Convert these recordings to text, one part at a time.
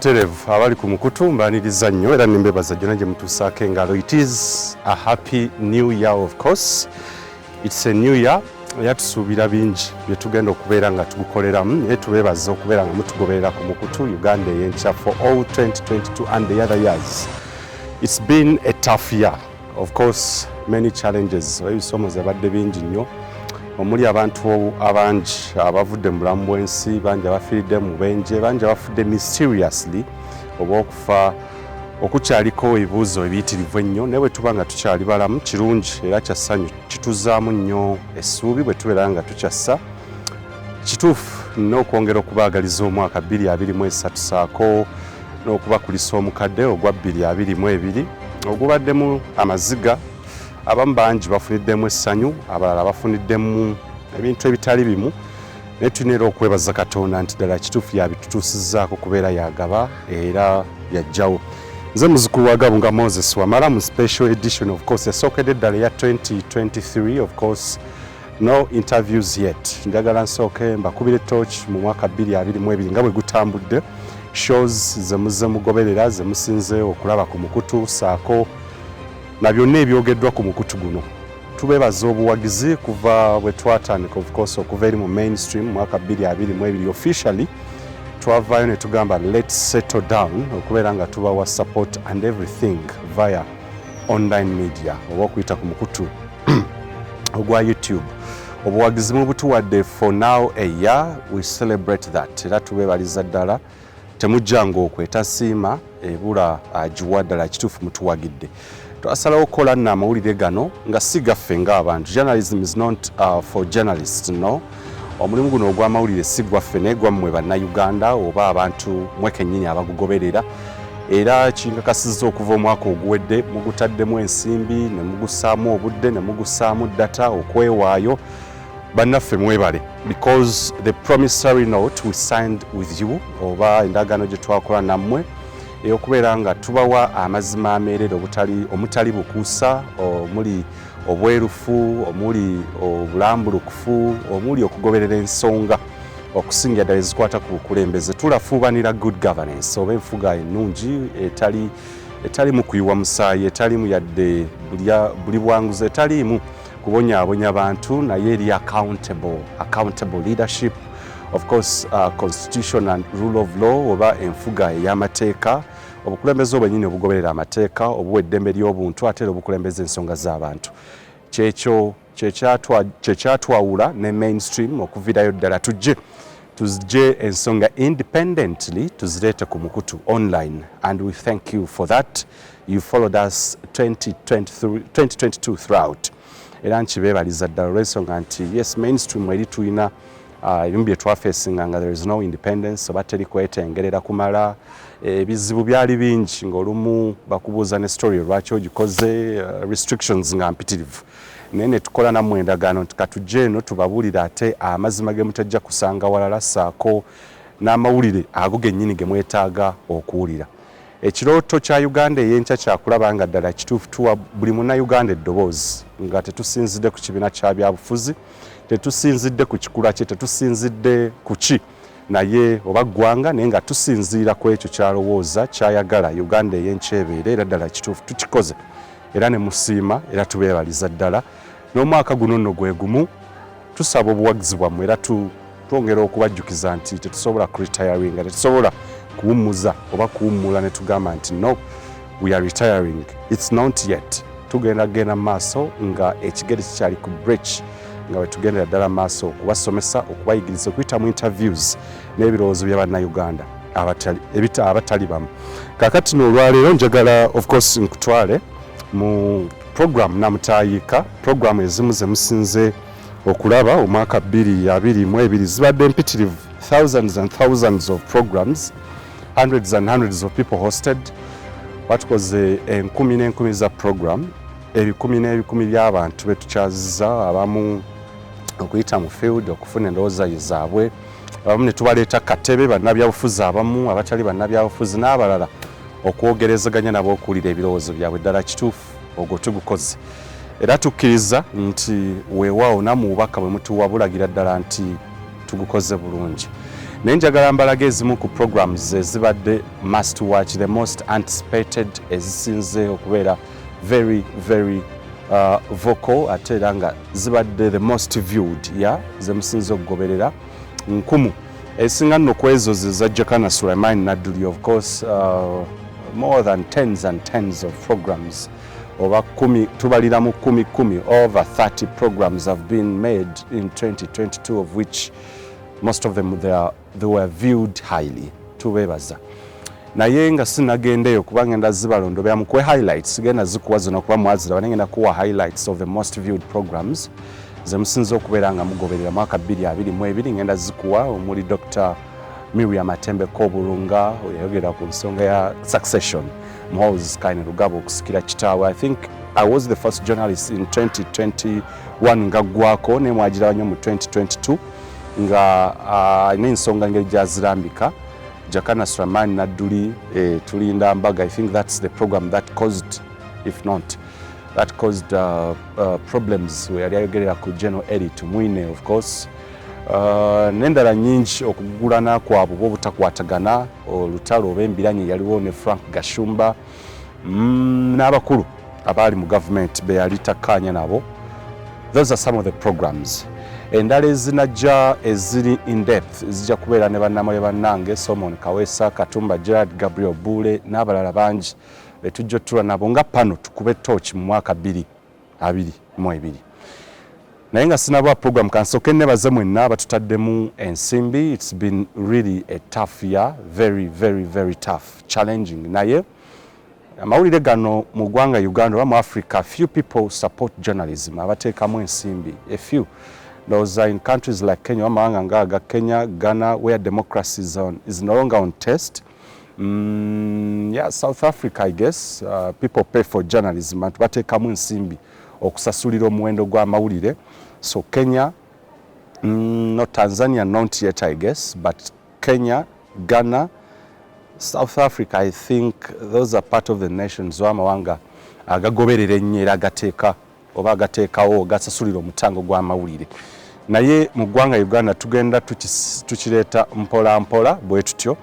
Butereevu abali ku mukutu mbaniriza nnyo era nembebaza gyonna gye mutuusaako engalo. It is a happy new year. Of course it's a new year, era tusuubira bingi bye tugenda okubeera nga tugukoleramu, naye tubeebaza okubeera nga mutugoberera ku mukutu Uganda Eyenkya for all 2022 and the other years. It's been a tough year, of course, many challenges. Ebisoomoza badde bingi nnyo, omuli abantu abangi abavudde mu bulamu bw'ensi, bangi abafiiridde mu bubenje, bangi abafudde mysteriously oba okufa okukyaliko ebibuuzo ebiyitirivu ennyo. Naye bwe tuba nga tukyali balamu, kirungi era kya ssanyu, kituzaamu nnyo essuubi bwe tubeera nga tukyassa. Kituufu nina okwongera okubaagaliza omwaka 2023, saako n'okubakulisa omukadde ogwa 2022 ogubaddemu amaziga. Abamu bangi bafuniddemu essanyu, abalala bafuniddemu ebintu ebitali bimu, naye tulina era okwebaza Katonda nti ddala kituufu yabitutuusizzaako, kubeera yagaba era yajjawo. Nze muzukulu wa Gabunga Moses Wamala mu special edition, of course yasookedde ddala eya 2023. Of course no interviews yet. Njagala nsooke mbakubire torch mu mwaka 2022 nga bwe gutambudde, shows ze muzze mugoberera, ze musinze okulaba ku mukutu, saako na byonna ebyogeddwa ku mukutu guno. Tubeebaza obuwagizi kuva bwe twatandika, of course okuva eri mu mainstream mwaka 2022. Officially twavaayo ne tugamba, "Let's settle down," okubeera nga tubawa support and everything via online media oba okuyita ku mukutu ogwa YouTube. Obuwagizi mubutuwadde for now a year, we celebrate that era tubeebaliza ddala. Temujjanga okwetasiima ebula agiwa. Ddala kituufu mutuwagidde. Twasalawo okukola nno amawulire gano nga si gaffe ng'abantu. Journalism is not for journalists, no. Omulimu guno ogw'amawulire si gwaffe, naye gwammwe Bannayuganda oba abantu mwe kennyini abagugoberera. Era kinkakasizza okuva omwaka oguwedde mugutaddemu ensimbi, ne mugussaamu obudde, ne mugussaamu data okwewaayo. Bannaffe mwebale, because the promissory note we signed with you, oba endagaano gye twakola nammwe ey'okubeera nga tubawa amazima ameerere omutali bukuusa, omuli obwerufu, omuli obulambulukufu, omuli okugoberera ensonga okusingira ddala ezikwata ku bukulembeze. Tulafuubanira good governance oba enfuga ennungi etali mu kuyiwa musaayi, etalimu yadde buli bwanguzi, etaliimu kubonyaabonya bantu, naye eri accountable leadership, of course constitution and rule of law oba enfuga ey'amateeka, obukulembeze obwennyini obugoberera amateeka, obuwa eddembe ly'obuntu, ate era obukulembeza ensonga z'abantu. Kyekyo kyekyatwawula ne mainstream okuviirayo ddala. Tujje ensonga independently, tuzireete ku mukutu online, and we thank you for that. You followed us 2023, 2022 throughout, era nkibeebaliza ddala olw'ensonga nti yes, mainstream eri tulina ebimu bye twafacinga nga there is no independence oba teri kwetengerera kumala. Ebizibu byali bingi, ng'olumu bakubuuza ne story lwaki ogikoze, restrictions nga mpitirivu, naye ne tukola nammwe endagaano nti katujje eno tubabuulire ate amazima ge mutajja kusanga walala, saako n'amawulire ago gennyini ge mwetaaga okuwulira. Ekirooto kya Uganda Eyenkya kyakulaba nga ddala kituufu tuwa buli Munnayuganda eddoboozi, nga tetusinzidde ku kibiina kya byabufuzi, tetusinzidde ku kikula kye, tetusinzidde ku ki naye oba ggwanga, naye nga tusinziira ku ekyo kyalowooza kyayagala Uganda Eyenkya ebeere. Era ddala kituufu tukikoze era ne musiima, era tubeebaliza ddala. N'omwaka guno nno gwe gumu, tusaba obuwagizi bwammwe, era twongera okubajjukiza nti tetusobola kuretiringa, tetusobola kuwummuza oba kuwummula ne tugamba nti, "No, we are retiring." It's not yet. Tugenda genda mu maaso nga ekigere kikyali ku brake, nga bwe tugendera ddala mu maaso okubasomesa, okubayigiriza, okuyita mu interviews n'ebirowoozo bya Bannayuganda abatali bamu. Kaakati no olwaleero njagala, of course, nkutwale mu program Namutayiika. Program ezimu ze musinze okulaba omwaka 2022 zibadde mpitirivu, thousands and thousands of programs, hundreds and hundreds of people hosted. Batukoze enkumi n'enkumi za program, ebikumi n'ebikumi by'abantu betukyaziza, abamu okuyita mu field okufuna endowooza zaabwe, abamu ne tubaleeta katebe, bannabyabufuzi abamu, abatali bannabyabufuzi n'abalala, okwogerezeganya nabo, okuwulira ebirowoozo byabwe. Ddala kituufu ogwo tugukoze, era tukkiriza nti weewaawo nammwe obubaka bwe mutuwa bulagira ddala nti tugukoze bulungi. Naye njagala mbalaga ezimu ku programs ezibadde must watch, the most anticipated, ezisinze okubeera very very vocal, ate era nga zibadde the most viewed, ya zemusinze okugoberera nkumu. Ezisinga nno ku ezo ze Jakana Sulaiman Nadduli. Of course, more than tens and tens of programs, oba kumi, tubalira mu kumi kumi, over 30 programs have been made in 2022, of which most of them they were viewed highly. Tubeebaza. Naye nga sinagendeyo, kuba ngenda zibalondobera mukuwe highlights, genda zikuwa zino kuba mwaziraba, naye ngenda kuwa highlights of the most viewed programs zemusinze okubeera nga mugoberera mwaka 2022. Ngenda zikuwa omuli Dr Miriam Atembe Koburunga, yayogera ku nsonga ya succession, Muhoozi Kainerugaba okusikira kitaawe. I think I was the first journalist in 2021 nga ggwako, naye mwagiraba nnyo mu 2022 nga alina ensonga ngeri gyazirambika. Jakana Sulaiman Nadduli, tulinda mbaga, I think that's the program that caused, if not that caused problems, we yali ayogerera ku General Elly Tumwine. Of course, n'endala nyingi, okugulana kwabwe oba obutakwatagana, olutalo oba embiranye yaliwo ne Frank Gashumba, n'abakulu abaali mu gavumenti be yali takkaanya nabo. Those are some of the programs. Endala ezinajja eziri in depth zijja kubeera ne bannamawulire bannange Solomon Kawesa, Katumba Gerard, Gabriel Bule n'abalala bangi betujja otula nabo nga pano tukube torch mu mwaka 2022. Naye nga sinaba program, kansooke nebaze mwenna abatutaddemu ensimbi. It's been really a tough year, very very very tough, challenging. Naye amawulire gano mu ggwanga Uganda oba mu Africa, few people support journalism, abateekamu ensimbi, a few. Ndowooza in countries like Kenya, amawanga nga aga Kenya, Ghana, where democracy is no longer on test, yeah, South Africa, I guess, people pay for journalism, bantu bateekamu ensimbi okusasulira omuwendo gw'amawulire. So Kenya, not Tanzania, not yet, I guess, but Kenya, Ghana, South Africa, I think those are part of the nations amawanga agagoberera ennyo era agateeka oba agateekawo gasasulira omutango gw'amawulire. Naye mu ggwanga Uganda tugenda tukireeta mpola mpola bwe tutyo,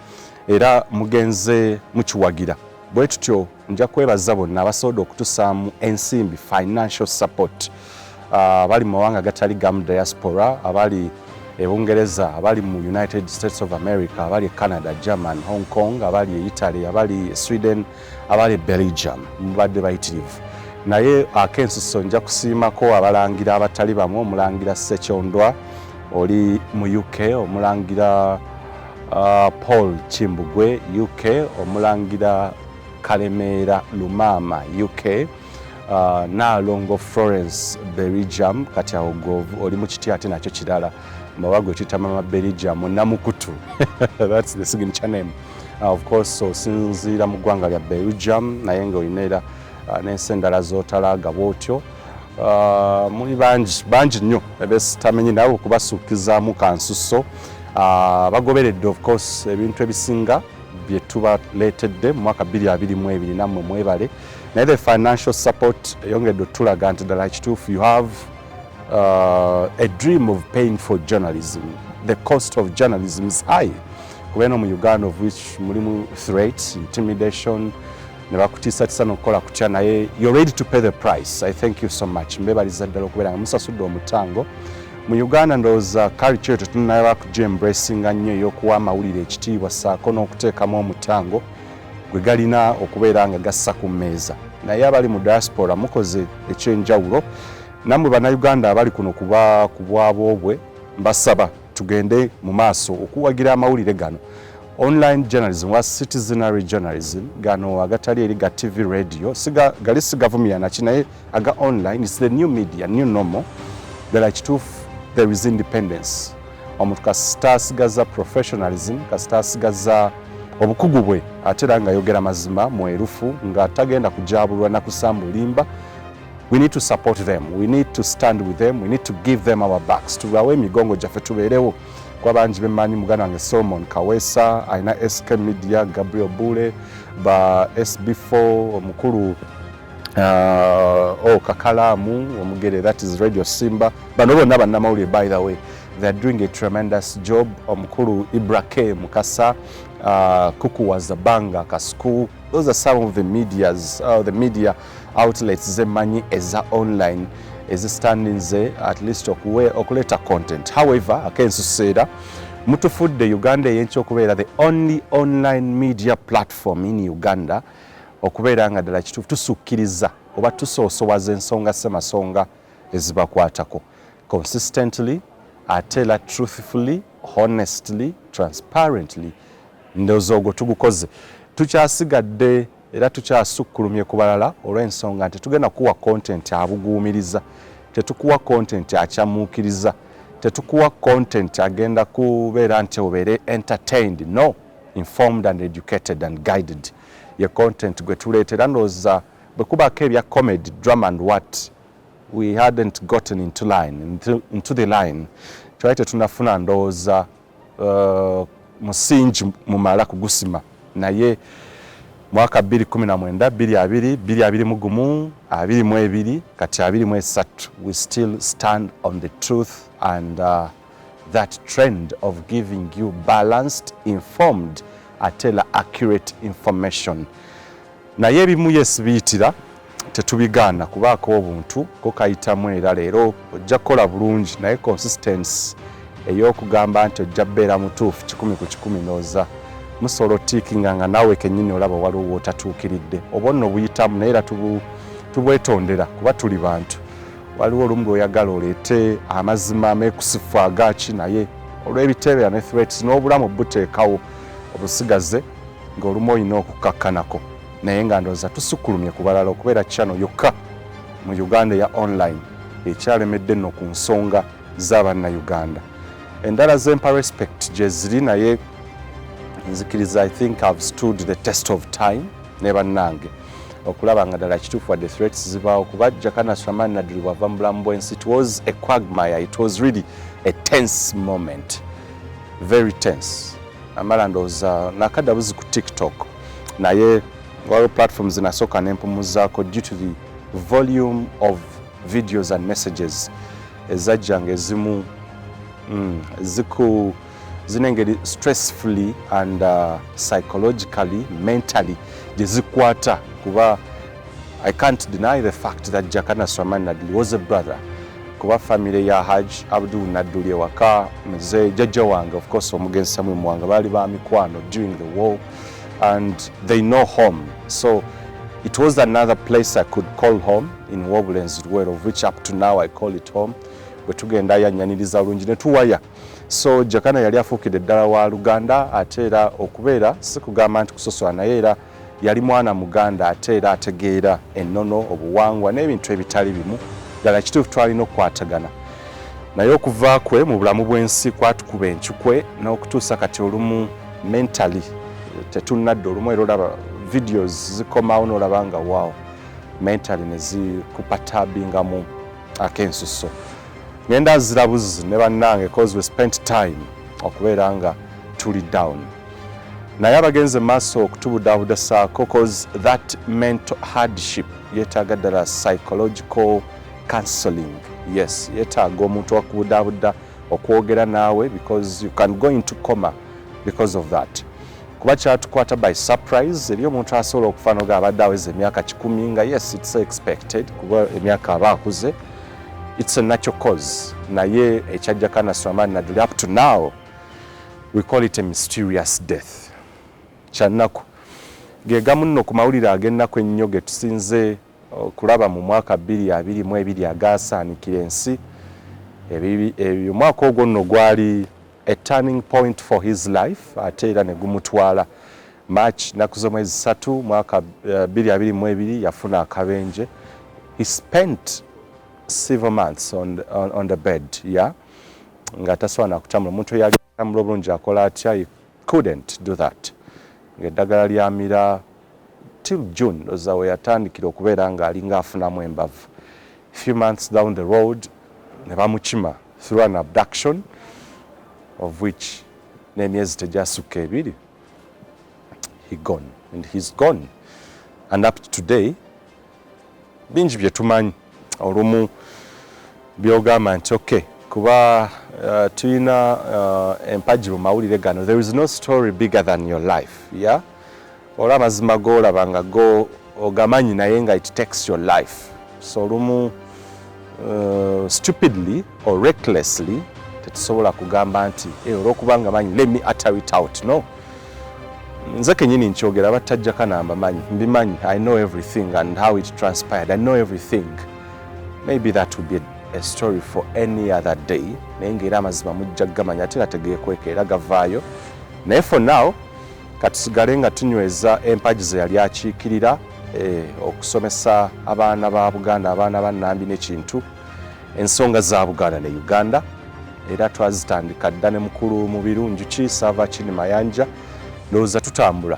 era mugenze mukiwagira bwe tutyo. Nja kwebaza bonna abasobodde okutusaamu ensimbi, financial support, abali mu mawanga agatali gamu, diaspora, abali e Bungereza, abali mu United States of America, abali e Canada, German, Hong Kong, abali e Italy, abali e Sweden, abali e Belgium, mubadde bayitirivu. Naye akensuso nja kusiimako abalangira abatali bamu: omulangira Sekyondwa oli mu UK, omulangira Paul Kimbugwe, UK, omulangira Kalemeera Lumaama, UK, Naalongo Florence, Belgium. Kati awo oli mu kiti ate nakyo kirala mawa gwe tuyita Mama Belgium Namukutu, that's the signature name. Of course, osinziira mu ggwanga lya Belgium, naye nga olina era n'ensi endala z'otalaaga bw'otyo. Muli bangi bangi nnyo ebesitamenyi, nawe okubasuukizaamu kansuso. Bagoberedde of course ebintu ebisinga bye tubaleetedde mu mwaka 2022, nammwe mwebale. Naye the financial support eyongedde otulaga nti ddala kituufu, you have a dream of paying for journalism. The cost of journalism is high, kuba eno mu Uganda, of which mulimu threats, intimidation, ne bakutiisatiisa n'okukola kutya, naye you're ready to pay the price. I thank you so much. Mbebaliza ddala okubeera nga musasudde omutango. Mu Uganda ndowooza culture tetunaba kugyembracinga nnyo ey'okuwa amawulire ekitiibwa ssaako n'okuteekamu omutango gwe galina okubeera nga gassa ku mmeeza. Naye abali mu diaspora mukoze ekyenjawulo. Nammwe Bannayuganda abali kuno kuba ku bwaboobwe, mbasaba tugende mu maaso okuwagira amawulire gano, online journalism wa citizenary journalism, gano agatali eri ga TV, radio, siga, gali sigavumira naki, naye aga online is the new media, new normal. Ddala kituufu, there is independence. Omuntu kasita asigaza professionalism, kasita asigaza obukugu bwe, ate era ng'ayogera mazima mwerufu, nga tagenda kujabulwa nakusamba olimba, we need to support them, we need to stand with them, we need to give them our backs, tubawe emigongo gyaffe, tubeerewo. Kuba bangi bemmanyi, muganda wange Solomon Kawesa alina SK Media, Gabriel Bule ba SB4, omukulu oh, Kakalaamu omugere, that is Radio Simba. Bano bonna bannamawulire, by the way. They are doing a tremendous job. Omukulu Ibra K Mukasa, Kuku Wazabanga Kasuku, those are some of the medias, the media outlets zemanyi eza online ezistandinze at least okuleeta content. However, akensuseera mutufudde Uganda Eyenkya okubeera the only online media platform in Uganda okubeera nga ddala kituufu tusukkiriza oba tusoosowaza ensonga ssemasonga ezibakwatako consistently, ate era truthfully, honestly, transparently. Ndowooza ogwo tugukoze. Tukyasigadde era tukyasukkulumye ku balala olw'ensonga nti tugenda kuwa content abuguumiriza, tetukuwa content akyamuukiriza, tetukuwa content agenda kubeera nti obeere entertained. No, informed and educated and guided ye content gwe tuleetera. Ndowooza bwe kubaako ebya comedy, drama and what, we hadn't gotten into the line. Twali tetunafuna ndowooza musingi mumala kugusima, naye mwaka 2019, 2020, 2021, 22, kati 23, we still stand on the truth and that trend of giving you balanced, informed, ate era accurate information. Naye ebimu, yes, biyitira, tetubigaana kubaako obuntu ko kayitamu. Era leero ojja kukola bulungi, naye consistency ey'okugamba nti ojja kubeera mutuufu 100%, ndowooza musobola otiikinga nga naawe kennyini olaba waliwo wootatuukiridde, oba nno buyitamu. Naye era tubwetondera kuba tuli bantu. Waliwo olumu lw'oyagala oleete amazima ameekusifu agaki, naye olw'ebiteebereza ne threats n'obulamu buteekawo obusigaze ng'olumu olina okukakkanako. Naye nga ndowooza tusukkulumye ku balala okubeera channel yokka mu Uganda eya online ekyalemedde nno ku nsonga z'abannayuganda. Endala zempa respect gye ziri, naye nzikiriza, I think I've stood the test of time ne bannange okulaba nga ddala kituufu wadde threats zibaawo, kuba Jakana Sulaiman Nadduli bw'ava mu bulamu bw'ensi, it was a quagmire. It was really a tense moment, very tense. Amala ndowooza nakadda buzi ku TikTok, naye waliwo platforms nasooka nempumuzaako due to the volume of videos and messages ezajjanga ezimu ziku zina engeri stressfully and psychologically, mentally gye zikwata, kuba I can't deny the fact that Jakana Sulaiman Nadduli was a brother, kuba family ya Haj Abdul Nadduli ewaka, mzee jjajja wange, of course, omugenzi Samuel Muwanga, baali ba mikwano during the war and they know home. So it was another place I could call home in Wobulenzi, Luweero, of which up to now I call it home. Bwe tugenda yanyaniriza bulungi ne tuwaya. So Jakana yali afuukidde ddala wa Luganda, ate era okubeera si kugamba nti kusosola, naye era yali mwana Muganda, ate era ategeera ennono, obuwangwa n'ebintu ebitali bimu. Ddala kituufu twalina okukwatagana, naye okuva kwe mu bulamu bw'ensi kwatukuba encukwe n'okutuusa kati olumu mentally tetunnadda. Olumu era olaba videos zikomawo n'olaba nga wow, mentally ne zikupatabingamu ak'ensuso. Ngenda zirabuzi ne bannange cause we spent time okubeera nga tuli down, naye abagenze maaso okutubudaabuda saako, cause that mental hardship yeetaaga ddala psychological counseling. Yes, yeetaaga omuntu akubudaabuda, okwogera naawe, because you can go into coma because of that, kuba kyatukwata by surprise. Eri omuntu asobola okufa noga abadde aweza emyaka 100, nga yes, it's expected kuba emyaka aba akuze, it's a natural cause. Naye ekya Jakana Sulaiman Nadduli, up to now we call it a mysterious death. Kyannaku. Ge gamu nno ku mawulire ag'ennaku ennyo ge tusinze okulaba mu mwaka 2022 agaasaanikira ensi. Omwaka ogwo nno gwali a turning point for his life, ate era ne gumutwala. March, nnaku z'omwezi 3, mwaka 2022, yafuna akabenje. He spent several months on the bed, yeah, nga tasobola nakutambula. Omuntu eyali atambula obulungi akola atya? He couldn't do that, ng'eddagala lyamira till June ndowooza we yatandikira okubeera ng'alinga afunamu embavu. Few months down the road ne bamukima through an abduction, of which n'emyezi tegyasukka 2, he gone and he's gone. And up to today bingi bye tumanyi, olumu byogamba nti okay. Kuba tulina empagi mu mawulire gano, there is no story bigger than your life, yeah? Ola amazima g'olaba nga go ogamanyi, naye nga it takes your life. So olumu stupidly or recklessly tetusobola kugamba nti, "Eh, olwokubanga manyi, let me utter it out." No, nze kenyini nkyogera, batajjaka namba manyi, mbimanyi. I know everything and how it transpired. I know everything. Maybe that would be a story for any other day, naye nga era amazima mujja kugamanya, ate era tegeekweka, era gavaayo. Naye for now katusigale nga tunyweza empagi ze yali akiikirira, okusomesa abaana ba Buganda, abaana ba Nambi n'ekintu, ensonga za Buganda ne Uganda. Era twazitandika dda ne mukulu mu birungi ki Saava Kini Mayanja. Ndowooza tutambula.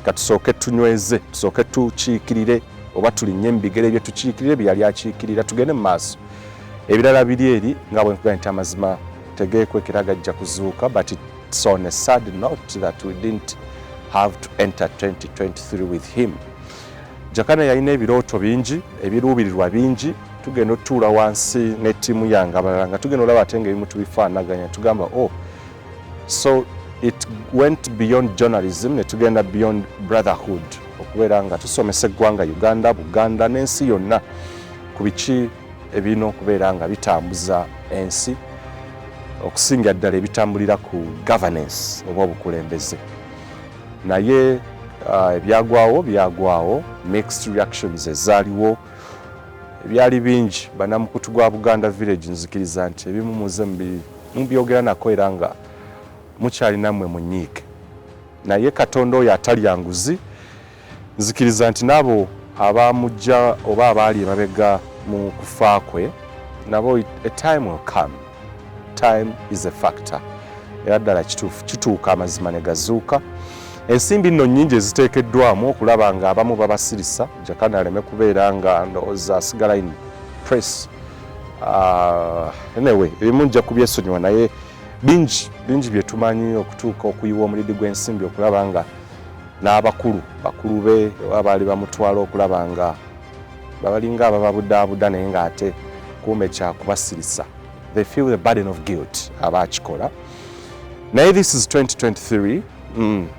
Katusooke tunyweze, tusooke tukiikirire oba tulinnye mu bigere bye, tukiikirire bye yali akiikirira, tugende mu maaso. Ebirala biri eri nga bwe nkugamba nti amazima tegeekwekera, gajja kuzuuka. But it's on a sad note that we didn't have to enter 2023 with him. Jakana yalina ebirooto bingi, ebiruubirirwa bingi. Tugenda otutuula wansi ne ttiimu yange abalala nga tugenda olaba ate nga ebimu tubifaanaganya, tugamba, "Oh." So it went beyond journalism ne tugenda beyond brotherhood, okubeera nga tusomesa eggwanga Uganda, Buganda n'ensi yonna ku biki ebirina okubeera nga bitambuza ensi, okusinga ddala ebitambulira ku governance oba obukulembeze. Naye ebyagwawo byagwawo, mixed reactions ezaaliwo ebyali bingi. Bannamukutu gwa Buganda Village, nzikiriza nti ebimu muze mubyogera nako era nga mukyali nammwe munyiike. Naye Katonda oyo atalya nguzi, nzikiriza nti n'abo abamujja oba abaali emabega mu kufa kwe nabo, a time will come. Time is a factor. Era ddala kituufu, kituuka amazima ne gazuuka. Ensimbi nno nnyingi eziteekeddwamu okulaba nga abamu babasirisa, Jakana aleme kubeera nga ndowooza asigala in press. Anyway, ebimu nja kubyesonyiwa, naye bingi bingi bye tumanyi okutuuka okuyiwa omulidi gw'ensimbi okulaba nga n'abakulu bakulu be oba baali bamutwala okulaba nga babalinga abababudaabuda, naye ng'ate kumbe kyakubasirisa. They feel the burden of guilt abakikola. Naye this is 2023.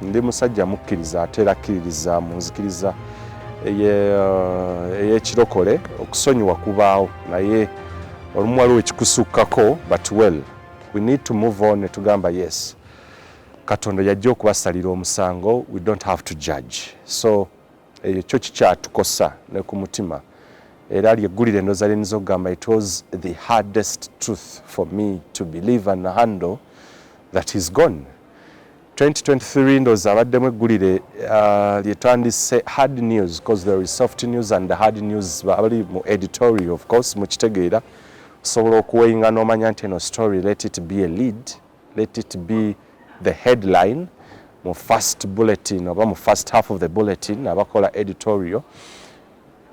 Ndi musajja mukkiriza, ate era akkiririza mu nzikiriza ey'ekirokole. Okusonyiwa kubaawo, naye olumu waliwo ekikusukkako. But well, we need to move on ne tugamba, yes, Katonda yajja okubasalira omusango. We don't have to judge. So ekyo kikyatukosa ne ku mutima, era lyeggulire endowooza lyeniza okugamba it was the hardest truth for me to believe and handle that he's gone. 2023 ndowooza abaddemu eggulire lyetwandise hard news, because there is soft news and the hard news. Abali mu editorial, of course mukitegeera, osobola okuweyinga n'omanya nti eno story, let it be a lead, let it be the headline mu first bulletin oba mu first half of the bulletin, abakola editorial.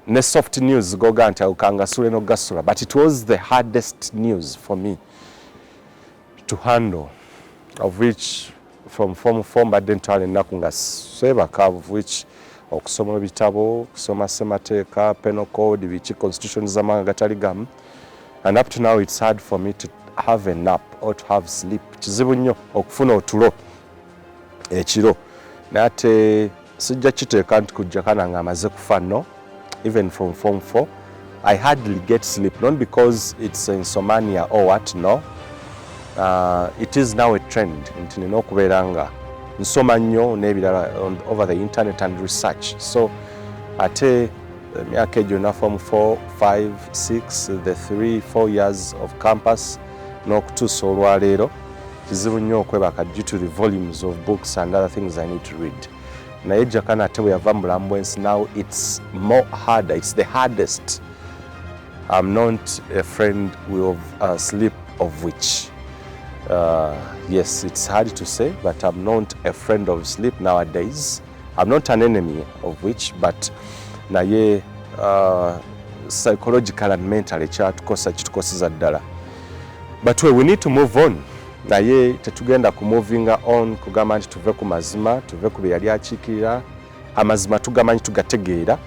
Ne soft news goga nti awo kangasule n'ogasula. But it was the hardest news for me to handle, of which from form four mbadde ntwala ennaku nga seebaka, of which okusoma ebitabo, okusoma ssemateeka, penal code, biki, constitution z'amawanga gatali gamu, and up to now it's hard for me to have a nap or to have sleep. Kizibu nnyo okufuna otulo ekiro. Naye ate sijja kiteeka nti kujjakana nga amaze kufa. No, even from form 4 I hardly get sleep, not because it's insomnia or what. No, it is now a trend nti nina okubeera nga nsoma nnyo n'ebirala over the internet and research. So ate emyaka egyo na form 4, 5, 6, the 3, 4 years of campus n'okutuusa olwaleero, kizibu nnyo okwebaka due to the volumes of books and other things I need to read. Naye Jakana ate bwe yava mu bulamu bw'ensi, now it's more harder, it's the hardest. I'm not a friend of sleep, of which yes, it's hard to say, but I'm not a friend of sleep nowadays. I'm not an enemy of which, but naye psychological and mentally kyatukosa, kitukoseza ddala. But we need to move on. Naye tetugenda ku movinga on kugamba nti tuve ku mazima, tuve ku bye yali akiikirira. Amazima tugamanyi, tugategeera,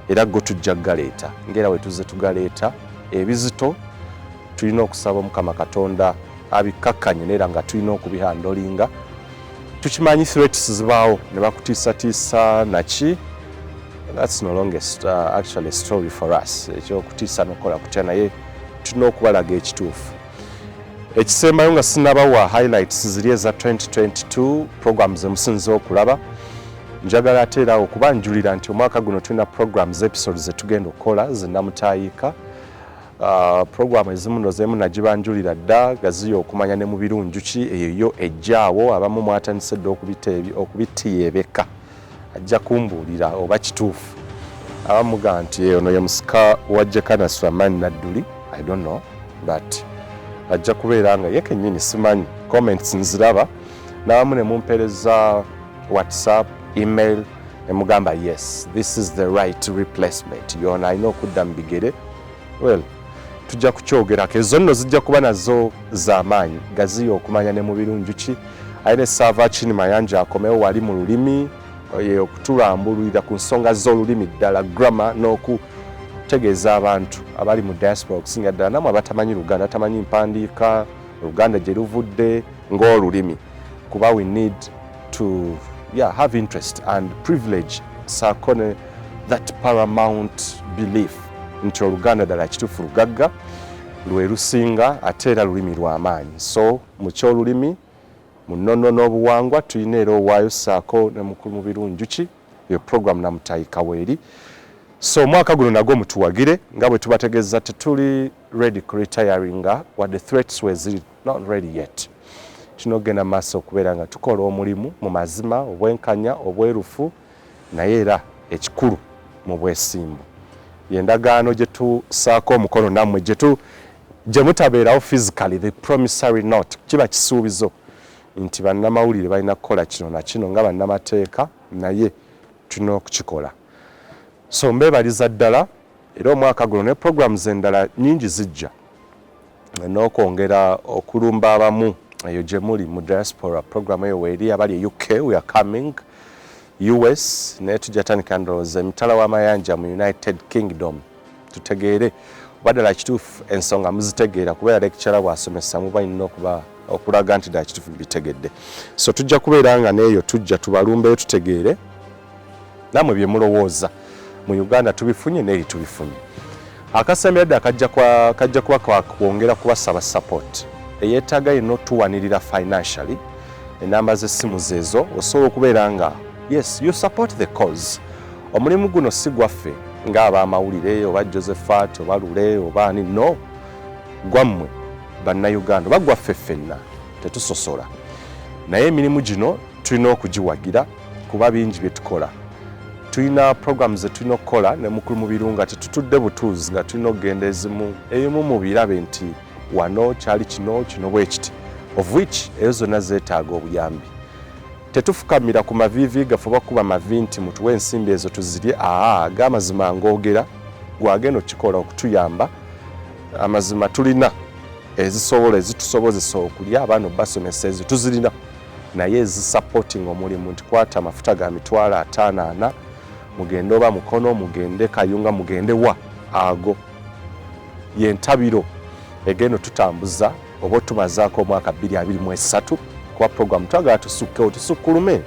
era go tujja kugaleeta nga era we tuzze tugaleeta. Ebizito Tulina okusaba Omukama Katonda abikkakkanye, neera nga tulina okubihandlinga. Tukimanyi threats zibaawo ne bakutiisatiisa naki. That's no longer actually a story for us, ekyokutiisa nokukola kutya, naye tulina okubalaga ekituufu. Ekisembayo, nga sinabawa highlights ziri eza 2022 programs zemusinze okulaba, njagala ate era okubanjulira nti omwaka guno tulina programs, episodes zetugenda okukola zinamutayiika. Program ezimu nozeemu nagibanjulira dda, gaziyo okumanya ne mu birungi ki eyo yo ejjaawo. Abamu mwatandise dda okubitiyebeka, ajja kumbuulira oba kituufu. Abamu ga nti ono ye musika wa Jekana Sulaiman Nadduli. I don't know, but ajja kubeera nga ye kennyini, simanyi. Comments nziraba, n'abamu ne mumpeereza WhatsApp, email, ne mugamba, "Yes, this is the right replacement, yono alina okudda mu bigere." Well, tujja kukyogerako. Ezo nno zijja kuba nazo z'amaanyi, gaziyo okumanya ne mu birungi ki. Ayina Saava Kini Mayanja akomewo wali mu lulimi, okutulambululira ku nsonga z'olulimi ddala, grammar, n'okutegeeza abantu abali mu diaspora, okusinga ddala namwe abatamanyi Luganda, batamanyi mpandiika Oluganda gye luvudde ng'olulimi, kuba we need to, yeah, have interest and privilege saako ne that paramount belief nti Oluganda ddala kituufu lugagga, lwe lusinga, ate era lulimi lw'amaanyi. So mu kyolulimi, mu nnono n'obuwangwa, tulina era owaayo saako ne mukulu mu birungi ki, eyo program Namutayika weeri. So omwaka guno nagwo mutuwagire. Nga bwe tubategeeza, tetuli ready kuretiringa, wadde threats weziri, not ready yet. Tulina okugenda maaso okubeera nga tukola omulimu mu mazima, obwenkanya, obwerufu, naye era ekikulu mu bwesimbu. Yendagaano gye tusaako omukono nammwe, gye mutabeerawo physically, the promissory note, kiba kisuubizo nti bannamawulire balina kukola kino na kino nga bannamateeka, naye tulina okukikola. So mbeebaliza ddala era omwaka guno ne programs endala nyingi zijja n'okwongera okulumba abamu eyo gye muli mu diaspora. Program eyo weeri, abali e UK, we are coming, US, naye tujja tandika ndowooza emitala w'amayanja mu United Kingdom, tutegeere oba ddala kituufu ensonga muzitegeera, kubeera lecturer bw'asomesa muba nina okuba okulaga nti ddala kituufu bitegedde. So tujja kubeera nga n'eyo tujja tubalumbeyo, tutegeere nammwe bye mulowooza. Mu Uganda tubifunye, n'eri tubifunye. Akasembera ddala kajja kuba kwongera kubasaba support eyeetaaga yenna otuwanirira financially. Enamba z'essimu zeezo, osobola okubeera nga, yes, you support the cause. Omulimu guno si gwaffe ng'abamawulire oba Josephat oba Lule oba ani, no, gwammwe Bannayuganda oba gwaffe ffenna, tetusosola. Naye emirimu gino tulina okugiwagira kuba bingi bye tukola. Tulina programs zetulina okukola ne mukulu mu birunga, tetutudde butuuzi nga tulina okugenda ezimu, ebimu mu birabe nti wano kyali kino kino bwe kiti, of which ezo zonna zeetaaga obuyambi. Tetufukamira ku maviivi gaffe oba kuba mavi nti mutuwe ensimbi ezo tuzirye. Aa, ag'amazima ng'ogera gwagenda okukikola okutuyamba. Amazima tulina ezisobola, ezitusobozesa okulya, abaana obasomesa, ezo tuzirina, naye ezisupporting omulimu nti kwata amafuta ga 540,000 mugende oba Mukono, mugende Kayunga, mugende wa, ago yentabiro egenda otutambuza oba otumazaako omwaka 2023, kuba program twagala tusukkewo, tusukkulume,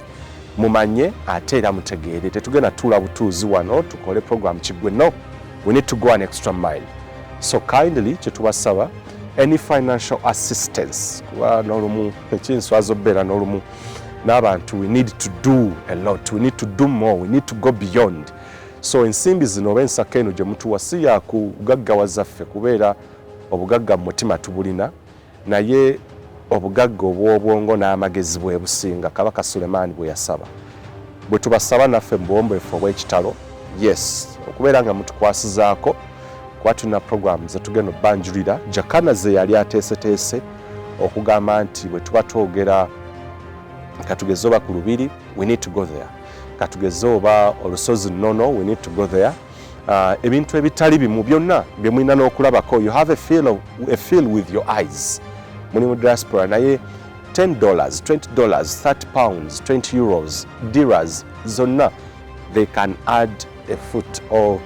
mumanye ate era mutegeere. Tetugenda tuula butuuzi wano tukole program kiggwe. No, we need to go an extra mile. So kindly, kyetubasaba, any financial assistance, kuba n'olumu ekinswaza obeera n'olumu n'abantu, we need to do a lot, we need to do more, we need to go beyond. So ensimbi zino oba ensako eno gye mutuwa si yakugaggawaza ffe, kubeera obugagga mu mutima tubulina, naye obugagga obw'obwongo n'amagezi bwe businga. Kabaka Sulemaani bwe yasaba, bwe tubasaba naffe mu buwombeefu obw'ekitalo, yes, okubeera nga mutukwasizaako, kuba tulina program zetugenda obbanjulira. Jakana ze yali ateeseteese okugamba nti bwe tuba twogera, katugeze oba ku lubiri, we need to go there, katugeze oba olusozi nnono, we need to go there. Ebintu ebitali bimu byonna bye mulina n'okulabako, you have a feel with your eyes, muli mu diaspora, naye $10, $20, £30, €20, diras zonna, they can add a foot or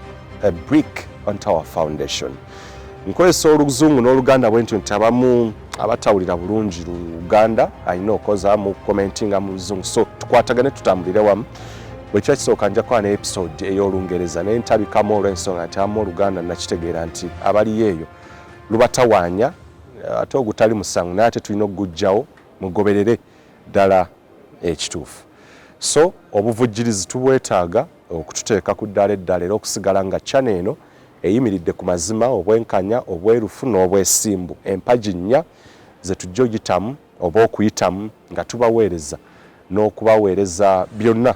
a brick onto our foundation. Nkozesa Oluzungu n'Oluganda bwe ntyo nti abamu abatawulira bulungi Luganda alina okoza mu commentinga mu Luzungu, so tukwatagane, tutambulire wamu. Bwe kiba kisooka, nja kuba ne episode ey'Olungereza, naye ntabikamu olw'ensonga nti abamu Oluganda nakitegeera nti abaliyo eyo lubatawaanya, ate ogutali musango, naye ate tulina okugujjawo mugoberere ddala ekituufu. So obuvujjirizi tubwetaaga okututeeka ku ddaala eddala era okusigala nga channel eno eyimiridde ku mazima, obwenkanya, obwerufu n'obwesimbu, empagi nnya ze tujja ogitamu oba okuyitamu nga tubaweereza n'okubaweereza byonna,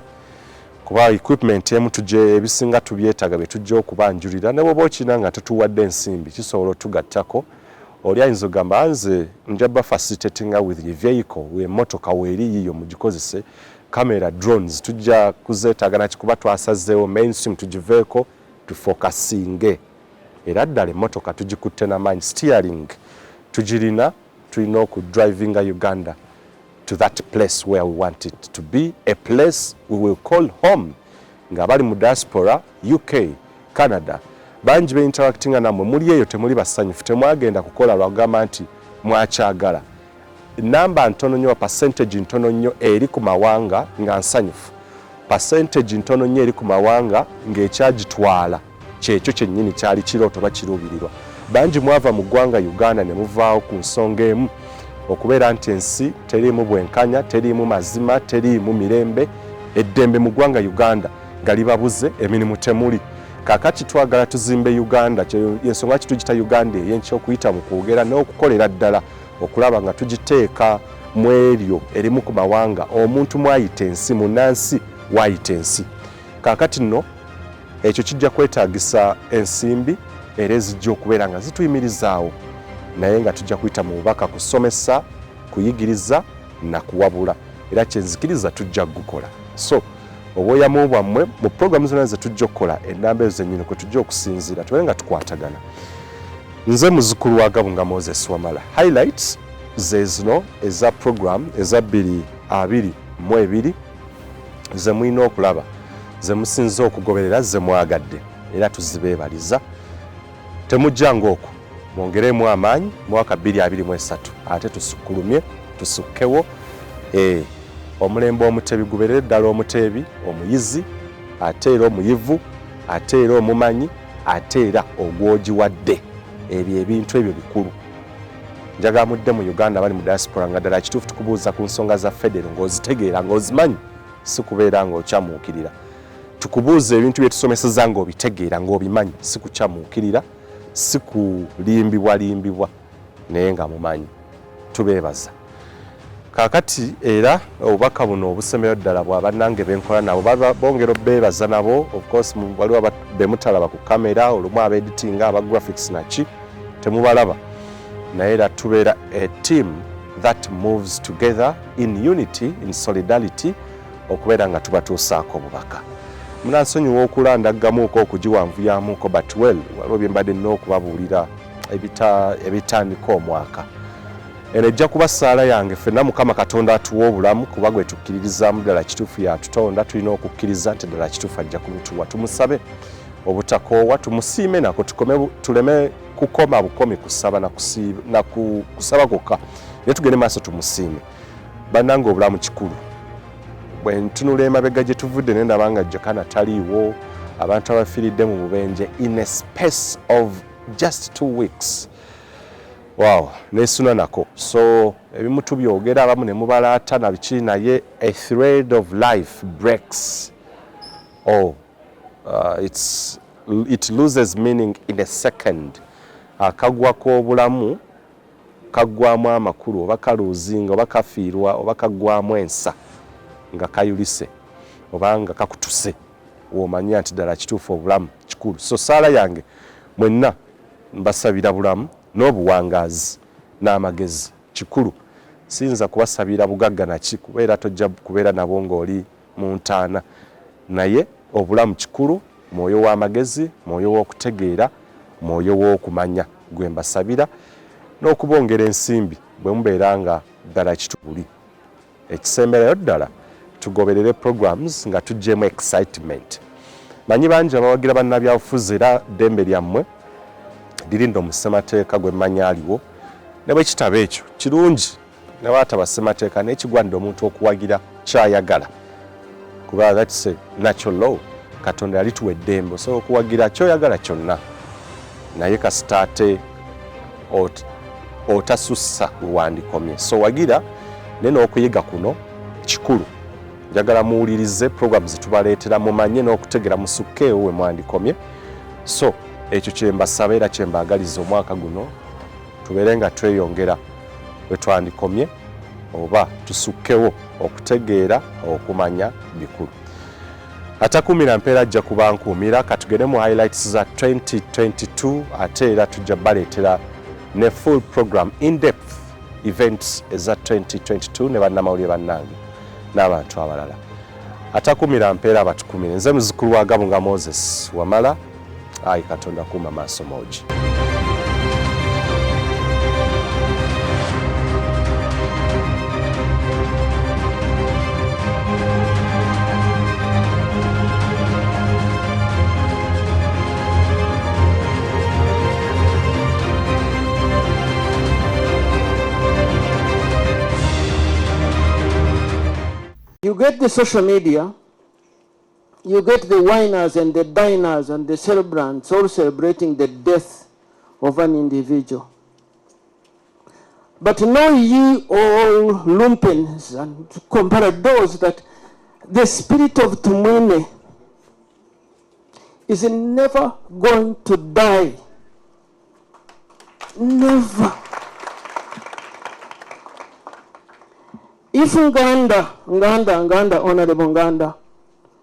kuba equipment emu tujje ebisinga tubyetaaga bye tujja okubanjulira. Ne bw'oba okirina nga tetuwadde ensimbi, kisobola otugattako. Oli ayinza okugamba, "Nze nja ba facilitatinga with the vehicle, emmotoka weeri yiyo mugikozese, camera, drones tujja kuzeetaaga." Naki kuba twasazeewo mainstream tugiveeko, tufocusinge era ddala emmotoka tugikutte n'amaanyi, steering tugirina, tulina okudrivinga Uganda to that place where we want it to be, a place we will call home. Nga bali mu diaspora, UK, Canada, bangi beinteractinga nammwe muli eyo, temuli basanyufu, temwagenda kukola lwagamba nti mwakyagala. Namba ntono nnyo, percentage ntono nnyo eri ku mawanga nga nsanyufu, percentage ntono nnyo eri ku mawanga ng'ekyagitwala kyekyo kyennyini kyali kirooto oba kiruubirirwa. Bangi mwava mu ggwanga Uganda ne muvaawo ku nsonga emu, okubeera nti ensi teriimu bwenkanya, teriimu mazima, teriimu mirembe, eddembe mu ggwanga Uganda nga libabuze, emirimu temuli. Kaakati twagala tuzimbe Uganda. Ensonga ki tugita Uganda ey'enkya? Okuyita mu kwogera n'okukolera ddala okulaba nga tugiteeka mu eryo erimu ku mawanga omuntu mwayita ensi, munnansi waayita ensi. Kaakati nno ekyo kijja kwetaagisa ensimbi era ezijja okubeera nga zituyimirizaawo, naye nga tujja kuyita mu bubaka, kusomesa, kuyigiriza na kuwabula, era kyenzikiriza tujja kugukola. So obweyamu bwammwe mu puroguramu zonna ze tujja okukola, enamba ezo zennyini kwe tujja okusinziira tubeere nga tukwatagana. Nze muzukulu wa Gabunga Moses Wamala. Highlights ze zino eza program eza 2022 ze mulina okulaba, ze musinze okugoberera, ze mwagadde, era tuzibeebaliza. Temujjanga okwo, mwongeremu amaanyi mwaka 2023, ate tusukkulumye, tusukkewo. Omulembe omutebi gubeerere ddala omuteebi omuyizi, ate era omuyivu, ate era omumanyi, ate era ogwogiwadde. Ebyo ebintu ebyo bikulu. Njagala mudde mu Uganda, bali mu diaspora, nga ddala kituufu tukubuuza ku nsonga za federo ng'ozitegeera, ng'ozimanyi, si kubeera ng'okyamuukirira. Tukubuuza ebintu bye tusomeseza ng'obitegeera, ng'obimanyi, si kukyamuukirira, si kulimbibwalimbibwa, naye nga mumanyi. Tubeebaza. Kaakati era obubaka buno obusemero ddala bwa bannange benkola nabo, bongera obeebaza nabo. Of course waliwo bemutalaba ku kamera, olumu abaeditinga, aba graphics naki, temubalaba, naye era tubeera a team that moves together in unity, in solidarity, okubeera nga tubatuusaako obubaka. Munansonyiwa okulandaggamuuko, okugiwanvuyamuuko, but well, waliwo bye mbadde nina okubabuulira ebitandika omwaka. Eno ejja kuba ssaala yange ffenna. Mukama Katonda atuwa obulamu, kuba gwe tukkiririzaamu ddala kituufu yatutonda, tulina okukkiriza nti ddala kituufu ajja kubutuwa. Tumusabe obutakoowa, tumusiime nako, tuleme kukoma bukomi kusaba na kusaba kwokka, naye tugende maaso tumusiime. Bannange, obulamu kikulu. Bwe ntunula emabega gye tuvudde ne ndaba nga Jakana taliiwo, abantu abafiiridde mu bubenje in a space of just 2 weeks, wow, nesuna nako. So ebimu tubyogera, abamu ne mubalaata na biki, naye a thread of life breaks oh, it loses meaning in a second. Akagwa k'obulamu kaggwamu amakulu, oba kaluuzinga, oba kafiirwa, oba kaggwamu ensa nga kayulise oba nga kakutuse, womanya nti ddala kituufu obulamu kikulu. So saala yange mwenna, mbasabira bulamu n'obuwangaazi n'amagezi, kikulu. Siyinza kubasabira bugagga naki, kubeera tojja kubeera nabo ng'oli mu ntaana, naye obulamu kikulu, mwoyo w'amagezi, mwoyo w'okutegeera, mwoyo w'okumanya gwe mbasabira, n'okubongera ensimbi bwe mubeera nga ddala kitubuli. Ekisemberayo ddala, tugoberere programs nga tuggyemu excitement. Manyi bangi abawagira bannabyabufuzi, era ddembe lyammwe. Liri nno mu ssemateeka gwe mmanyi aliwo, ne bwe kitaba ekyo kirungi ne bw'ataba ssemateeka, naye kigwanidde omuntu okuwagira ky'ayagala, kuba that's a natural law. Katonda yalituwa eddembe, osobola okuwagira ky'oyagala kyonna, naye kasita ate otasussa we wandikomye. So wagira, naye n'okuyiga kuno kikulu. Njagala muwulirize program zetubaleetera, mumanye n'okutegera, musukkeewo we mwandikomye. So ekyo kyembasaba era kyembaagaliza, omwaka guno tubeere nga tweyongera we twandikomye oba tusukkewo. Okutegeera, okumanya bikulu. Atakuumira mpeera ajja kuba nkuumira. Katugende mu highlights za 2022, ate era tujja baleetera ne full program, in depth events eza 2022 ne bannamawulire bannange n'abantu abalala. Atakuumira mpeera abatukumire. Nze muzukulu wa Gabunga Moses Wamala. Ayi Katonda, kuuma maaso moogi. You get the social media, you get the winers and the diners and the celebrants all celebrating the death of an individual. But know ye all lumpens and comparadors that the spirit of Tumwine is never going to die. Never. If Nganda, Nganda, Nganda, Honorable Nganda,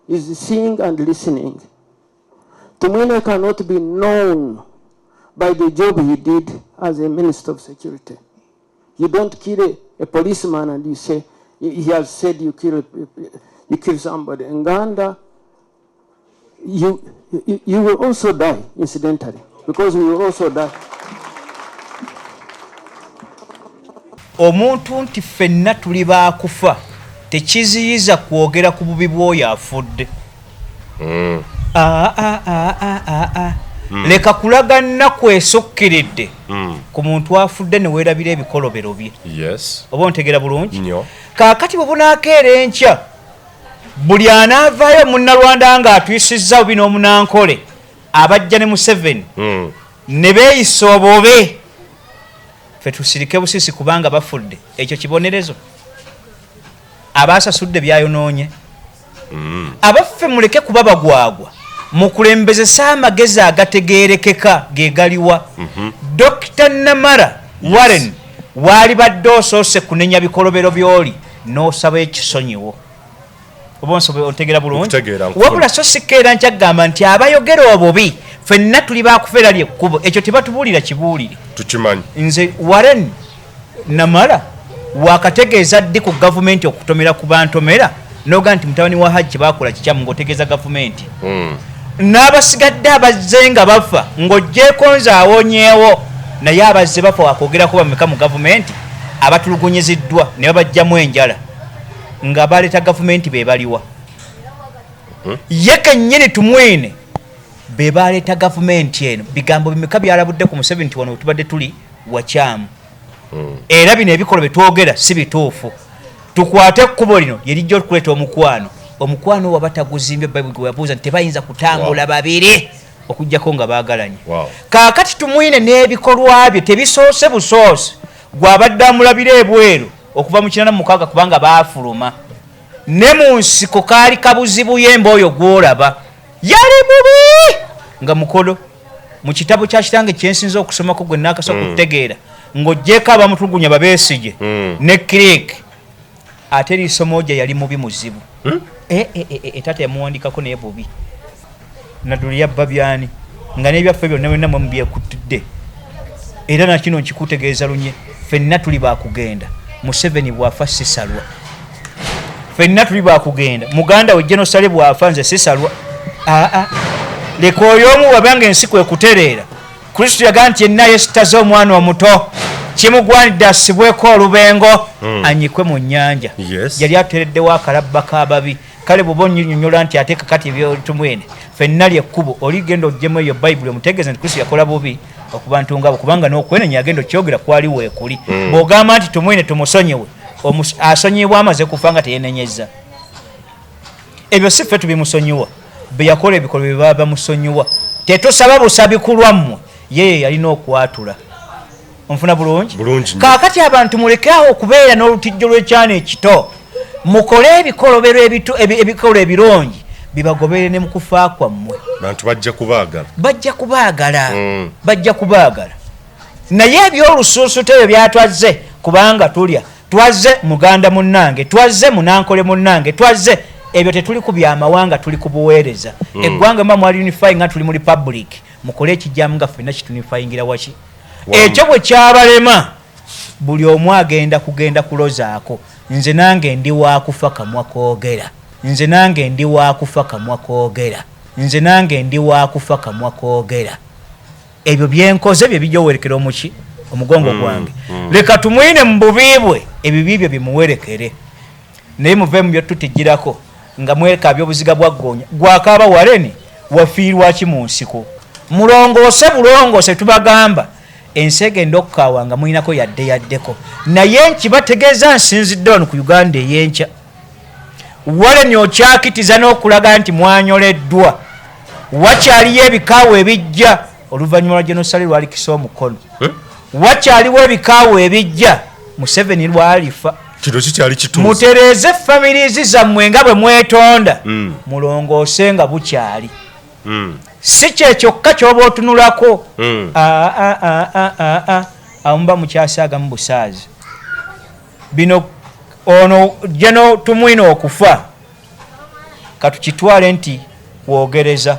is seeing and listening, Tumwine cannot be known by the job he did as a Minister of Security. You don't kill a policeman and you say, he has said you kill somebody. Nganda, you will also die, incidentally, because we will also die. Omuntu nti ffenna tuli baakufa tekiziyiza kwogera ku bubi bw'oyo afudde. Ah, ah, ah, ah, ah, ah. Leka kulaga nnaku esukkiridde ku muntu afudde ne weerabira ebikolobero bye. Oba ontegeera bulungi? Nnyo. Kaakati bwe bunaakeera enkya, buli anaavaayo munnalwanda ng'atuyisizza bubi n'omunankole abajja ne Museveni ne beeyisa obubi, ffe tusirike busisi kubanga bafudde. Ekyo kibonerezo abaasasudde byayonoonye. Abaffe, muleke kuba bagwagwa, mukulembezese amagezi agategeerekeka ge galiwa. Dr Namara Warren, waali badde osoose kunenya bikolobero by'oli n'osaba ekisonyiwo. Oba ontegeera bulungi? Nkutegeera, nkufuna. Wabula so sikeera nkyagamba nti abayogera obubi ffenna tuli bakufeera lyekkubo, ekyo tebatubuulira kibuulire. Tukimanyi. Nze Warren Namala wakategeeza ddi ku gavumenti okutomera ku bantomera noga nti mutabani wa Hajji bakola kikyamu ng'otegeeza gavumenti n'abasigadde abazze nga bafa ng'oggyeko nze awonyeewo, naye abazze bafa wakwogerako bameka mu gavumenti abatulugunyiziddwa ne babajjamu enjala nga baleeta gavumenti be baliwa? Ye kennyini Tumwine be baleeta gavumenti eno, bigambo bimeka byalabudde ku Museveni nti wano wetubadde tuli wakyamu, era bino ebikolwa byetwogera si bituufu, tukwate ekkubo lino lyerijja okuleeta omukwano. Omukwano waba taguzimbye, Bayibuli gwe yabuuza nti tebayinza kutambula babiri okugjako nga baagalanye. Kaakati Tumwine n'ebikolwa bye tebisoose busoose, gwabadde amulabira ebweru okuva mu 86, kubanga baafuluma ne mu nsiko kaali kabuzibu yemba oyo gw'olaba yali mubi nga mukodo. Mu kitabo kya kitange kyensinza okusomako gwe nakasa okutegeera, ng'oggyeko abamutulugunya babeesige ne Click, ate Lisomoja yali mubi muzibu. Eh, eh, eh, eh, taata yamuwandikako naye bubi. Nadduli yabba byani nga n'ebyaffe byonna byonna mwe mubyekutidde. Era nakino nkikutegeeza lunye, ffenna tuli bakugenda. Museveni bw'afa sisalwa, ffenna tuli bakugenda. Muganda we Genosale bw'afa nze sisalwa. Aa, leka oyo omu wabanga ensi kwe kutereera. Kristo yagaa nti yenna yeesitaza omwana omuto kimugwanidde asibweko olubengo anyikwe mu nnyanja. Yali atereddewo akalabba k'ababi. Kale bw'oba onyinyonyola nti ate kakati ebyotumwene ffenna lyekkubo, oli genda oggyemu eyo Bayibuli omutegeeze nti Kristo yakola bubi. Okubantu ngabo, kubanga n'okwenenya agenda okyogera kwali weekuli. Bw'ogamba nti Tumwine tumusonyiwe, asonyiyibwa amaze kufa nga teyenenyezza. Ebyo si ffe tubimusonyiwa, be yakola ebikolwa bye baba bamusonyiwa. Tetusaba busabi ku lwammwe, ye yalina okwatula. Onfuna bulungi? Bulungi nnyo. Kaakati abantu muleke awo okubeera n'olutijjo lw'ekyana ekito, mukole ebikolobero ebikolwa ebirungi bibagobere ne mu kufa kwammwe. Bantu bajja kubaagala. Bajja kubaagala. Bajja kubaagala. Naye eby'olusuusuto ebyo byatwazze, kubanga tulya, twazze muganda munnange, twazze munankole munnange, twazze ebyo tetuli ku byamawanga, tuli ku buweereza. Eggwanga mba mwali unifying nga tuli mu republic, mukole ekijjamu nga ffenna kitunifyingira waki. Wamu. Ekyo bwe kyabalema, buli omu agenda kugenda kulozaako. Nze nange ndi waakufa kamwa koogera. Nze nange ndi waakufa kamwa koogera. Nze nange ndi waakufa kamwa koogera. Ebyo byenkoze bye bijja owerekera omuki omugongo gwange. Leka tumwine mu bubi bwe, ebibi bye bimuwerekere. Naye muve mu byotutijjirako nga mwekabya obuziga bwa ggoonya. Gwakaaba waleni wafiirwa ki mu nsiko? Mulongoose bulongoose, tubagamba ensi egenda okukaawa nga mulinako yadde yaddeko. Naye nkibategeeza nsinzidde wano ku Uganda ey'enkya. Waleni okyakitiza n'okulaga nti mwanyoleddwa. Wakyaliyo ebikaawa ebijja oluvannyuma lwa General Saleh lwalikisa omukono. Wakyaliwo ebikaawa ebijja Museveni lwalifa. Kino kikyali kituufu. Mutereeze families zammwe nga bwe mwetonda. Mulongoose nga bukyali. Si kye kyokka ky'oba otunulako. Awo muba mukyasaaga mu busaazi. Bino ono General Tumwine okufa katukitwale nti kwogereza.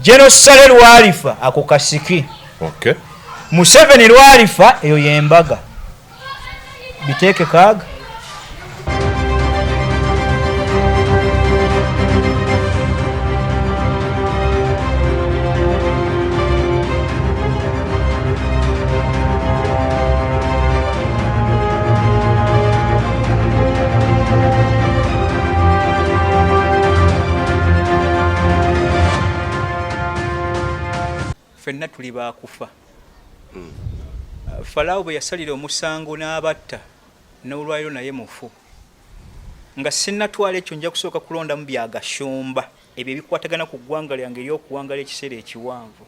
General Saleh lwalifa ako kasiki. Museveni lwalifa eyo y'embaga. Biteeke kaaga. Ffenna tuli baakufa. Falaawo bwe yasalira omusango n'abatta, n'olwaliro naye mufu. Nga sinnatwala ekyo nja kusooka kulondamu bya Gashumba ebyo ebikwatagana ku ggwanga lyange ery'okuwangaala ekiseera ekiwanvu.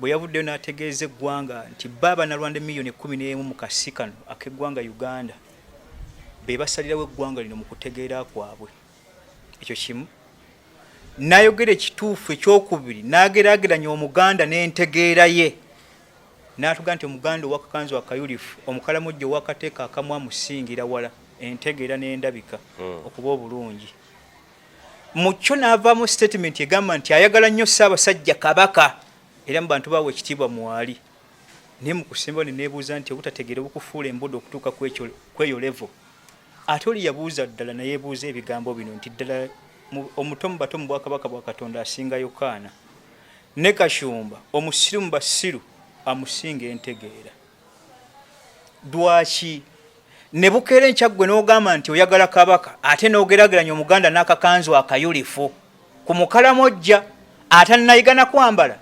Bwe yavuddeyo n'ategeeza eggwanga nti bo Abanyarwanda emiliyoni 11 mu kasi kano ak'eggwanga Uganda be basalirawo eggwanga lino mu kutegeera kwabwe. Ekyo kimu. N'ayogera ekituufu ekyokubiri n'ageraageranya Omuganda n'entegeera ye. N'atuga nti Omuganda ow'akakanzu akayulifu, Omukalamojja ow'akateeka akamu amusingira wala entegeera n'endabika okuba obulungi. Mu kyo n'avaamu sitatimenti egamba nti ayagala nnyo Ssaabasajja Kabaka era mu bantu baawa ekitiibwa mwali. Naye mu kusembayo ne neebuuza nti obutategeera obukufuula embudo okutuuka kw'eyo level. Ate oli yabuuza ddala nayeebuuza ebigambo bino nti ddala omuto mu bato mu bwakabaka bwa Katonda asinga Yokaana? Ne Gashumba omusiru mu basiru amusinga entegeera. Lwaki ne bukeera enkya ggwe n'ogamba nti oyagala Kabaka ate n'ogeraageranya Omuganda n'akakanzu akayulifu ku Mukalamojja atannayiga na kwambala?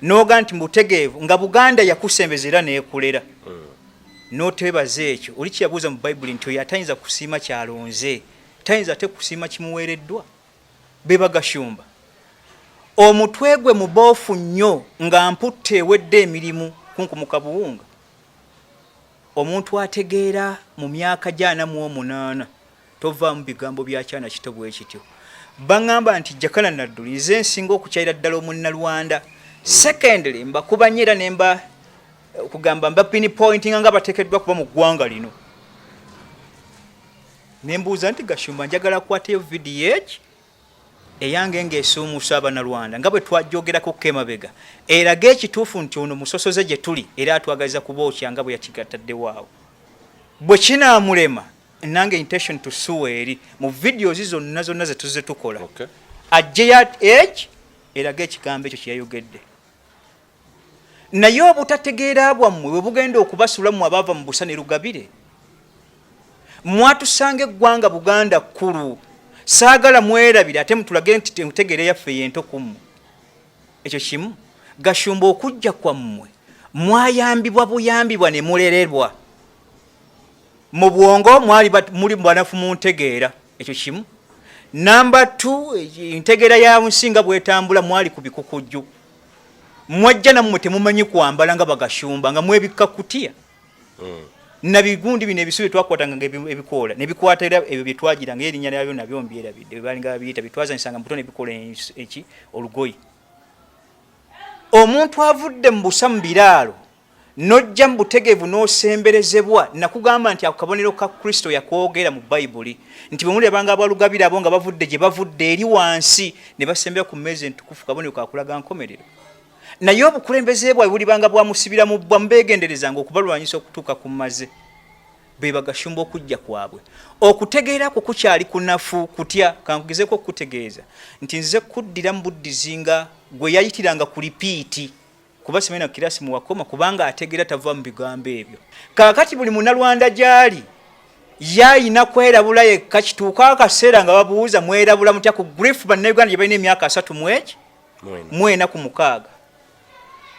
N'oga nti mutegeevu nga Buganda yakusembeza era n'ekulera. N'oteebaza ekyo. Oli kye yabuuza mu Bayibuli nti oyo atayinza kusiima ky'alonze, tayinza ate kusiima kimuweereddwa? Be Bagashumba. Omutwe gwe muboofu nnyo nga mputte ewedde emirimu kunkumuka buwunga. Omuntu ategeera mu myaka gya 48 tovaamu bigambo bya kyana kito bwe kityo. Baŋŋamba nti Jakana Nadduli nze nsinga okukyayira ddala Omunnalwanda. Secondly, mbakuba nnyo era ne mba kugamba mba pinpointinga nga bateekeddwa kuba mu ggwanga lino. Ne mbuuza nti Gashumba njagala akwateyo vidiyo egi eyange ng'esuumuusa Abanyarwanda nga bwe twagyogerako ko emabega erage ekituufu nti ono musosoze gye tuli era atwagaliza kubookya nga bwe yakigataddewo awo. Bwe kinaamulema nange intention to sue eri mu videos zonna zonna ze tuzze tukola aggyeyo age erage ekigambo ekyo kye yayogedde. Naye obutategeera bwammwe bwe bugenda okubasula mmwe abaava mu busa ne Lugabire. Mwatusanga eggwanga Buganda kkulu. Saagala mwerabire ate mutulage nti entegeera yaffe y'ento ku mmwe. Ekyo kimu. Gashumba, okujja kwammwe mwayambibwa buyambibwa ne mulererwa mu bwongo, mwali muli banafu mu ntegeera. Ekyo kimu. Namba 2, entegeera ya nsi nga bwetambula, mwali ku bikukujju. Mwajja nammwe temumanyi kwambala nga bagashumba, nga mwebikka kutiya nabigundi bino ebisubi twakwatanga nga ebikoola nebikwata, era ebyo byetwagiranga erinnya lyabyo nabyo mbyerabidde, bwebalinga babiyita byetwazanyisanga mubuto nebikola eki olugoye. Omuntu avudde mu busa mu biraalo n'ojja mu butegeevu n'osemberezebwa, nakugamba nti ako kabonero ka Kristo. Yakwogera mu Bayibuli nti bwe mulabanga abalugabira abo nga bavudde gye bavudde eri wansi ne basembera ku mmeeza entukufu, kabonero kakulaga nkomerero. Naye obukulembeze bwabwe bulibanga bwamusibira mu bbwa, mubeegenderezanga okubalwanyisa okutuuka ku maze be bagashumba. Okujja kwabwe okutegeera kwo kukyali kunafu kutya? Kankugezeeko okukutegeeza nti nze kuddira mu buddizi nga gwe yayitiranga ku repeat, kuba simanyi na kirasi muwakoma, kubanga ategeera tava mu bigambo ebyo. Kaakati buli Munalwanda gy'ali yayina kwerabula yekka. Kituuka akaseera nga babuuza, mwerabula mutya ku grief Bannayuganda gye balina emyaka asatu mu eki mwena ku mukaaga?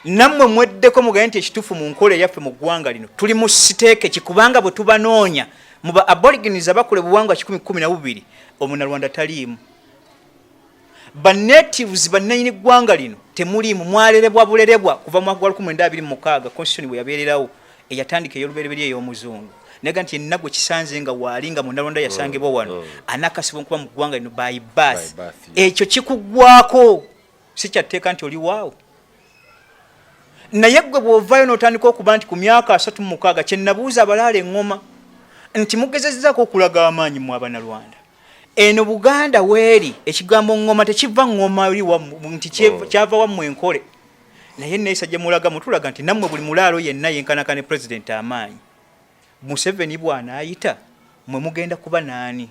Nammwe mweddeko mugende nti ekituufu mu nkola eyaffe mu ggwanga lino tuli mu siteeke ki, kubanga bwe tubanoonya mu ba Aborigines abakola obuwangwa 112, Omunalwanda taliimu. Ba natives, bannanyini ggwanga lino, temuliimu. Mwalerebwa bulerebwa kuva mu mwaka gwa 1926, constitution bwe yabeererawo eyatandika ey'olubereberye ey'omuzungu, naga nti yenna gwe kisanze nga waali nga Munalwanda yasangibwa wano anakasibwa okuba mu ggwanga lino by birth. By birth, yeah. Ekyo kikuggwako, si kyatteeka nti oli waawo. Naye gwe bw'ovaayo n'otandika okuba nti ku myaka 36, kye nabuuza abalaala eŋŋoma nti mugezezzaako okulaga amaanyi mu Abanalwanda eno Buganda weeri, ekigambo ŋŋoma tekiva ŋŋoma eri wammwe nti kyava wammwe enkole. Naye neesa gye mulaga, mutulaga nti nammwe buli mulaalo yenna yenkanaka ne pulezidenti amaanyi. Museveni bw'anaayita mwe mugenda kuba naani?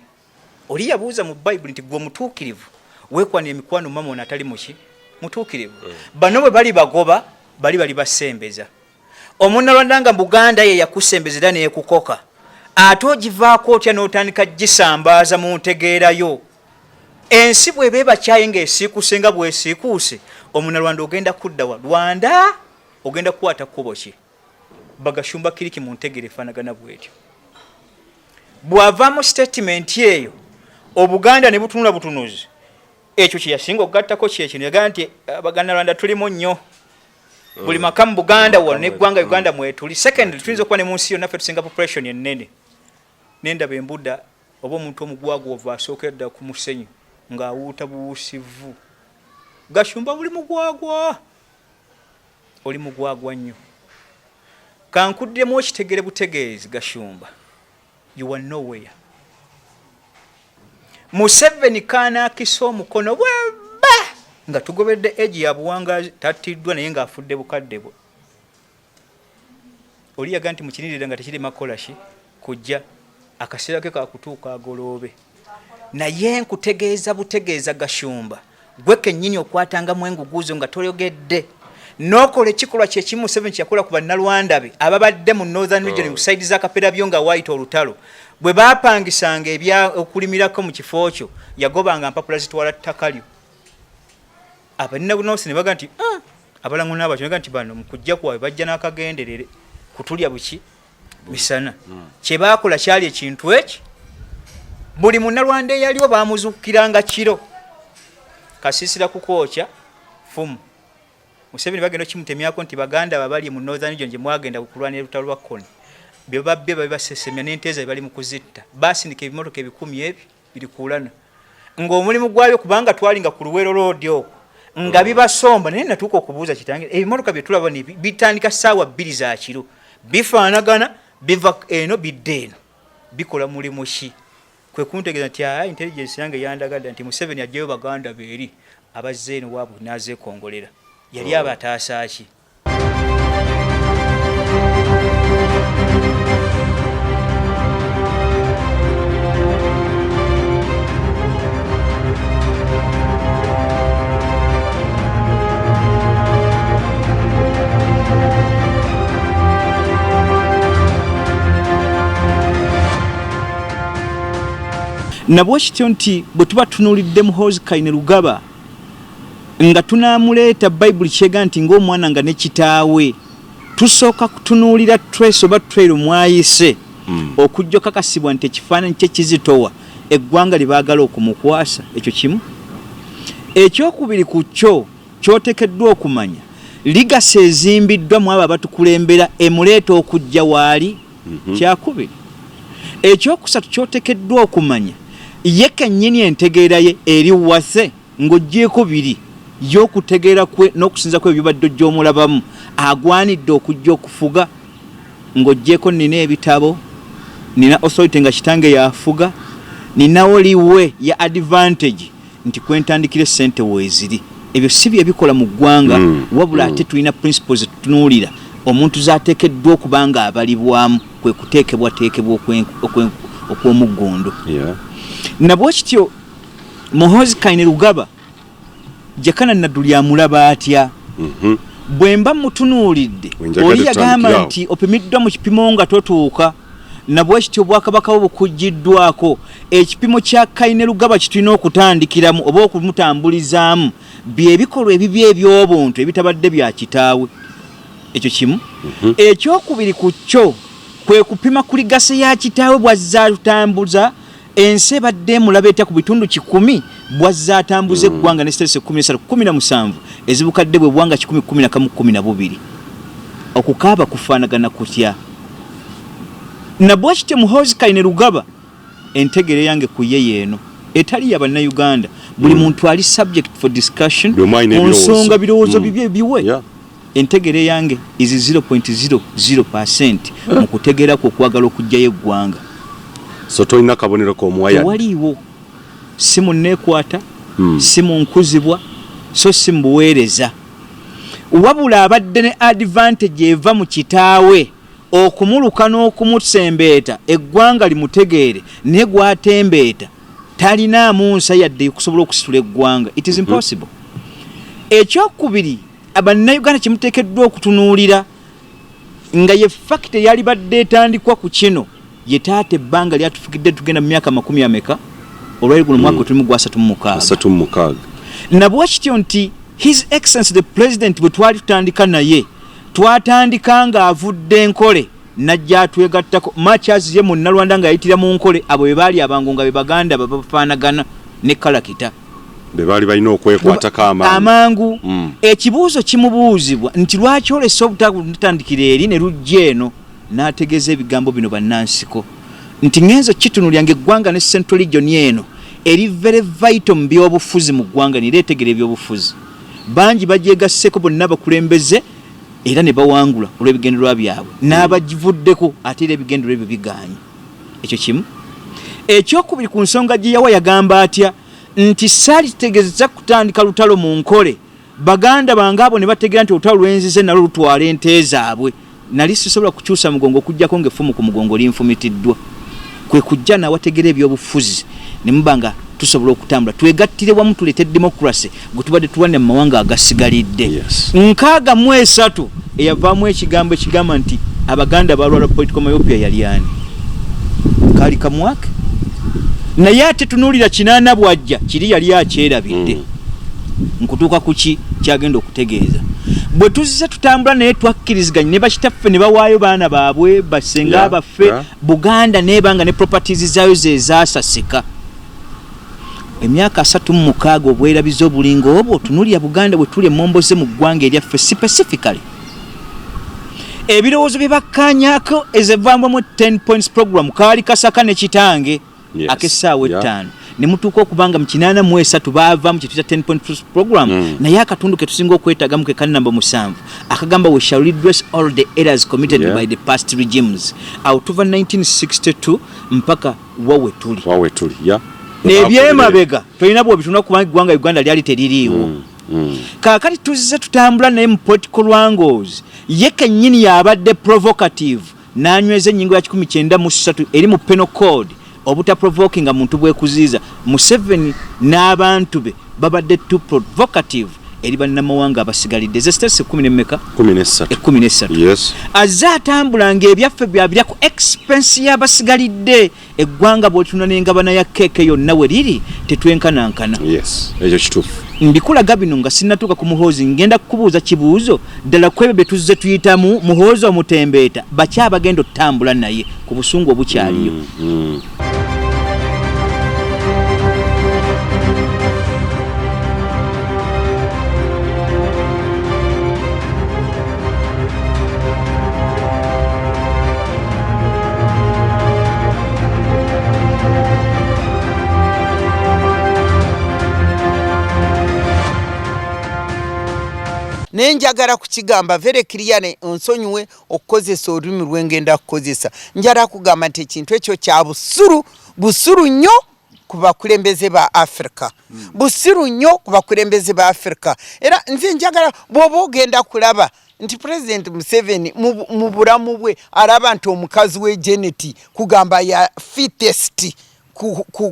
Oli yabuuza mu Bayibuli nti gwe omutuukirivu weekwanira emikwano mama ono atali muki mutuukirivu. Bano bwe bali bagoba bali basembeza Omunnalwanda nga Buganda ye yakusembeza era neekukoka, ate ogivaako otya n'otandika gisambaaza mu ntegeerayo? Ensi bw'eba ebakyaye ng'esiikuuse nga bw'esiikuuse, Omunnalwanda ogenda kudda wa Rwanda? Ogenda kukwata kkubo ki? Bagashumba kiriki mu ntegeera efaanagana bw'etyo. Bw'avaamu sitatimenti eyo, Obuganda ne butunula butunuzi. Ekyo kye yasinga okugattako kyekino, yagamba nti Abagandalwanda tulimu nnyo buli maka mu Buganda wano neggwanga Uganda mwetuli. Secondly, tuyinza okuba ne mu nsi yonna ffe tusinga population ennene. Nendaba embuda oba omuntu omugwagwovu asookera ddala ku musenyu ng'awuuta buwusivu. Gashumba, buli mugwagwa, oli mugwagwa nnyo. Kankuddiremu okitegere butegeezi. Gashumba, you are nowhere. Museveni kaanaakisa omukono bweba nga tugobedde egi ya buwangazi, tattiddwa naye ng'afudde bukadde bwe. Oli yaga nti mukinirira nga tekirema kukola ki kujja, akaseera ke kakutuuka agoloobe. Naye nkutegeeza butegeeza, Gashumba, gwe kennyini okwatangamu enguguuzo nga toyogedde n'okola ekikolwa kyekimu Museveni kyeyakola ku Bannalwanda be ababadde mu Northern Region ku side za Kaperabyo nga waayita olutalo, bwe baapangisanga ebya okulimirako mu kifo kyo, yagobanga mpapula zitwala ttaka lyo. Abaninabunoosi ne baga nti abalango n'abakyo ne baga nti bano mu kujja kwabwe bajja n'akagenderere kutulya buki misana. Kye baakola kyali ekintu eki buli Munnalwanda eyaliwo baamuzuukukiranga kiro kasiisira kukwokya fumu. Museveni bagenda okimutemyako nti baganda babali mu Northern Region gye mwagenda okulwanira olutalo lwa Kony, bye babbye babibasesemya n'enteeza bye bali mu kuzitta. Baasindika ebimotoka ebikumi ebi birikuulana ng'omulimu gwabyo, kubanga twalinga ku Luwero Road okwo nga bibasomba. Naye natuuka okubuuza kitange, ebimotoka bye tulaba ne bitandika ssaawa 2 za kiro bifaanagana, biva eno bidda eno, bikola mulimu ki? Kwe kuntegeeza nti aa intelligence yange yandagadde nti Museveni aggyeyo baganda be eri abazze eno waabwe n'azeekongolera. Yali abataasa ki? Nabwe kityo nti bwe tuba tunuulidde Muhoozi Kainerugaba Nga tunamuleeta, Bayibuli kyega nti ng'omwana nga ne kitaawe, tusooka kutunuulira trace oba trail mwayise okujja okakasibwa nti ekifaananyi kye kizitowa eggwanga lye baagala okumukwasa. Ekyo kimu. Ekyokubiri ku kyo kyoteekeddwa okumanya, legacy ezimbiddwa mu abo abatukulembera emuleeta okujja waali. Kyakubiri. Ekyokusatu kyoteekeddwa okumanya, ye kennyini entegeera ye eri wase, ng'oggyeeko biri y'okutegeera kwe n'okusinza kwe byobadde ojja omulabamu, agwanidde okujja okufuga. Ng'oggyeeko nina ebitabo, nina authority nga kitange yafuga, ninawo liwe ya advantage nti kwentandikira essente weeziri. Ebyo si bye bikola mu ggwanga. Wabula ate tulina principles zetutunuulira omuntu z'ateekeddwa okuba nga abalibwamu, kwe kuteekebwateekebwa okw'omuggundu. Nabwe kityo Muhoozi Kainerugaba, Jakana Nadduli amulaba atya? Bwe mba mutunuulidde, Wenjagadde oli yagamba tutandikirawo. nti opimiddwa mu kipimo nga totuuka. Nabwe kityo obwakabaka bwo bukuggiddwako. Ekipimo kya Kainerugaba kitulina okutandikiramu oba okumutambulizaamu byebikolwa ebibi eby'obuntu ebitabadde bya kitaawe. Ekyo kimu. Ekyokubiri ku kyo kwe kupima ku legacy ya kitaawe bw'azze atambuza ensi. Ebadde emulaba etya ku bitundu 100 bw'azze atambuza eggwanga ne states 13 17 ezibukadde bwe bwanga 111 12? Okukaaba kufaanagana kutya? Nabwe kityo Muhoozi Kainerugaba, entegere yange ku ye yeeno etali ya Bannayuganda. Buli muntu ali subject for discussion Buli omu alina ku ebirowoozo. nsonga, birowoozo bibye biwe. Entegere yange is 0.00% mu kutegeera kwe okwagala okuggyayo eggwanga. So tolina kabonero k'omuwa yadde? Tewaliiwo, si mu neekwata, si mu nkuzibwa, so si mu buweereza. Wabula abadde ne advantage eva mu kitaawe okumuluka n'okumusembeeta eggwanga limutegeere, naye gwatembeeta talinaamu nsa yadde okusobola okusitula eggwanga. It is impossible. Ekyokubiri, Bannayuganda kimuteekeddwa okutunuulira nga ye fact eyali badde etandikwa ku kino, ye taata ebbanga lyatufukidde, tugenda mu myaka makumi ameka olwali guno mwaka tulimu gwa 36. 36. Nabwe kityo nti His Excellence the President, bwe twali tutandika naye, twatandika nga avudde Enkole najja atwegattako machas ye Munnalwanda nga yayitira mu Nkole. Abo be baali abangu nga be baganda babafaanagana ne character. Be baali balina okwekwatako amangu. Amangu. Ekibuuzo kimubuuzibwa nti lwaki olese obutatandikira eri ne lujja eno? N'ategeeza ebigambo bino bannansiko nti ŋŋenzo kitunulya ng'eggwanga ne Central Region eno eri very vital mu byobufuzi mu ggwanga, nera etegera ebyobufuzi. Bangi bagyegasseko, bonna bakulembeze era ne bawangula olw'ebigendererwa byabwe, n'abagivuddeko ate era ebigendererwa ebyo bigaanye. Ekyo kimu. Ekyokubiri, ku nsonga gye yawa, yagamba atya nti saali kitegeeza kutandika lutalo mu Nkole, baganda bange abo ne bategeera nti olutalo lwenzize nalwo lutwala ente zaabwe. Nali sisobola kukyusa mugongo okugjako ng'effumu ku mugongo linfumitiddwa. Kwe kujja nawategera ebyobufuzi ne muba nga tusobola okutambula twegattire wamu tuleete democracy gwe tubadde tulwanira mu mawanga agasigalidde. 63 eyavaamu ekigambo ekigamba nti Abaganda balwala political myopia. Yali ani? Kaali kamwake. Naye ate tunuulira 80 bwajja kiri yali akyerabidde. Nkutuuka ku ki kyagenda okutegeeza. Bwe tuzze tutambula naye, twakkiriziganya ne bakitaffe ne bawaayo baana baabwe basenga baffe. Buganda neeba nga ne properties zaayo zezaasasika emyaka 36. Obwerabizi obulinga obwo, tunuulira Buganda bwe tuli emmomboze mu ggwanga eryaffe specifically. Ebirowoozo bye bakkaanyaako ezevambwamu 10 points program kaali Kasaka ne kitange ak'essaawa 5 ne mutuuka okubanga mu 83 baavaamu kye tuyita 10 point program. Naye akatundu ke tusinga okwetagamu ke kanamba 7 akagamba, "We shall redress all the errors committed by the past regimes." Awo tuva 1962 mpaka wawe tuli. Wawe tuli, yeah. N'ebyemabega tolina bwobituna kubanga eggwanga Uganda lyali teririiwo. Kaakati tuzze tutambula naye mu political wrangles. Ye kennyini yabadde provocative n'anyweza ennyingo ya 193 eri mu penal code obutaprovokinga muntu bwekuziiza. Museveni n'abantu be babadde too provocative eri bannamawanga abasigalidde. Ze states 10 nemmeka? 13. 13. Azze atambula ng'ebyaffe byabirya ku expense y'abasigalidde. Eggwanga bw'otuna n'engabana ya keeke yonna we riri tetwenkanankana. Yes, ekyo kituufu. Mbikulaga bino nga sinnatuuka ku Muhoozi, ngenda kukubuuza kibuuzo ddala ku ebyo bye tuzze tuyitamu. Muhoozi omutembeeta baki abagenda otutambula naye ku busungu obukyaliyo? Naye njagala kukigamba very clearly, onsonyiwe okukozesa olulimi lwengenda kukozesa. Njala kugamba nti ekintu ekyo kya busiru, busiru nnyo ku bakulembeze ba Africa, busiru nnyo ku bakulembeze ba Africa. Era nze njagala bw'oba ogenda kulaba nti President Museveni mu bulamu bwe alaba nti omukazi we Janet kugamba ya fittest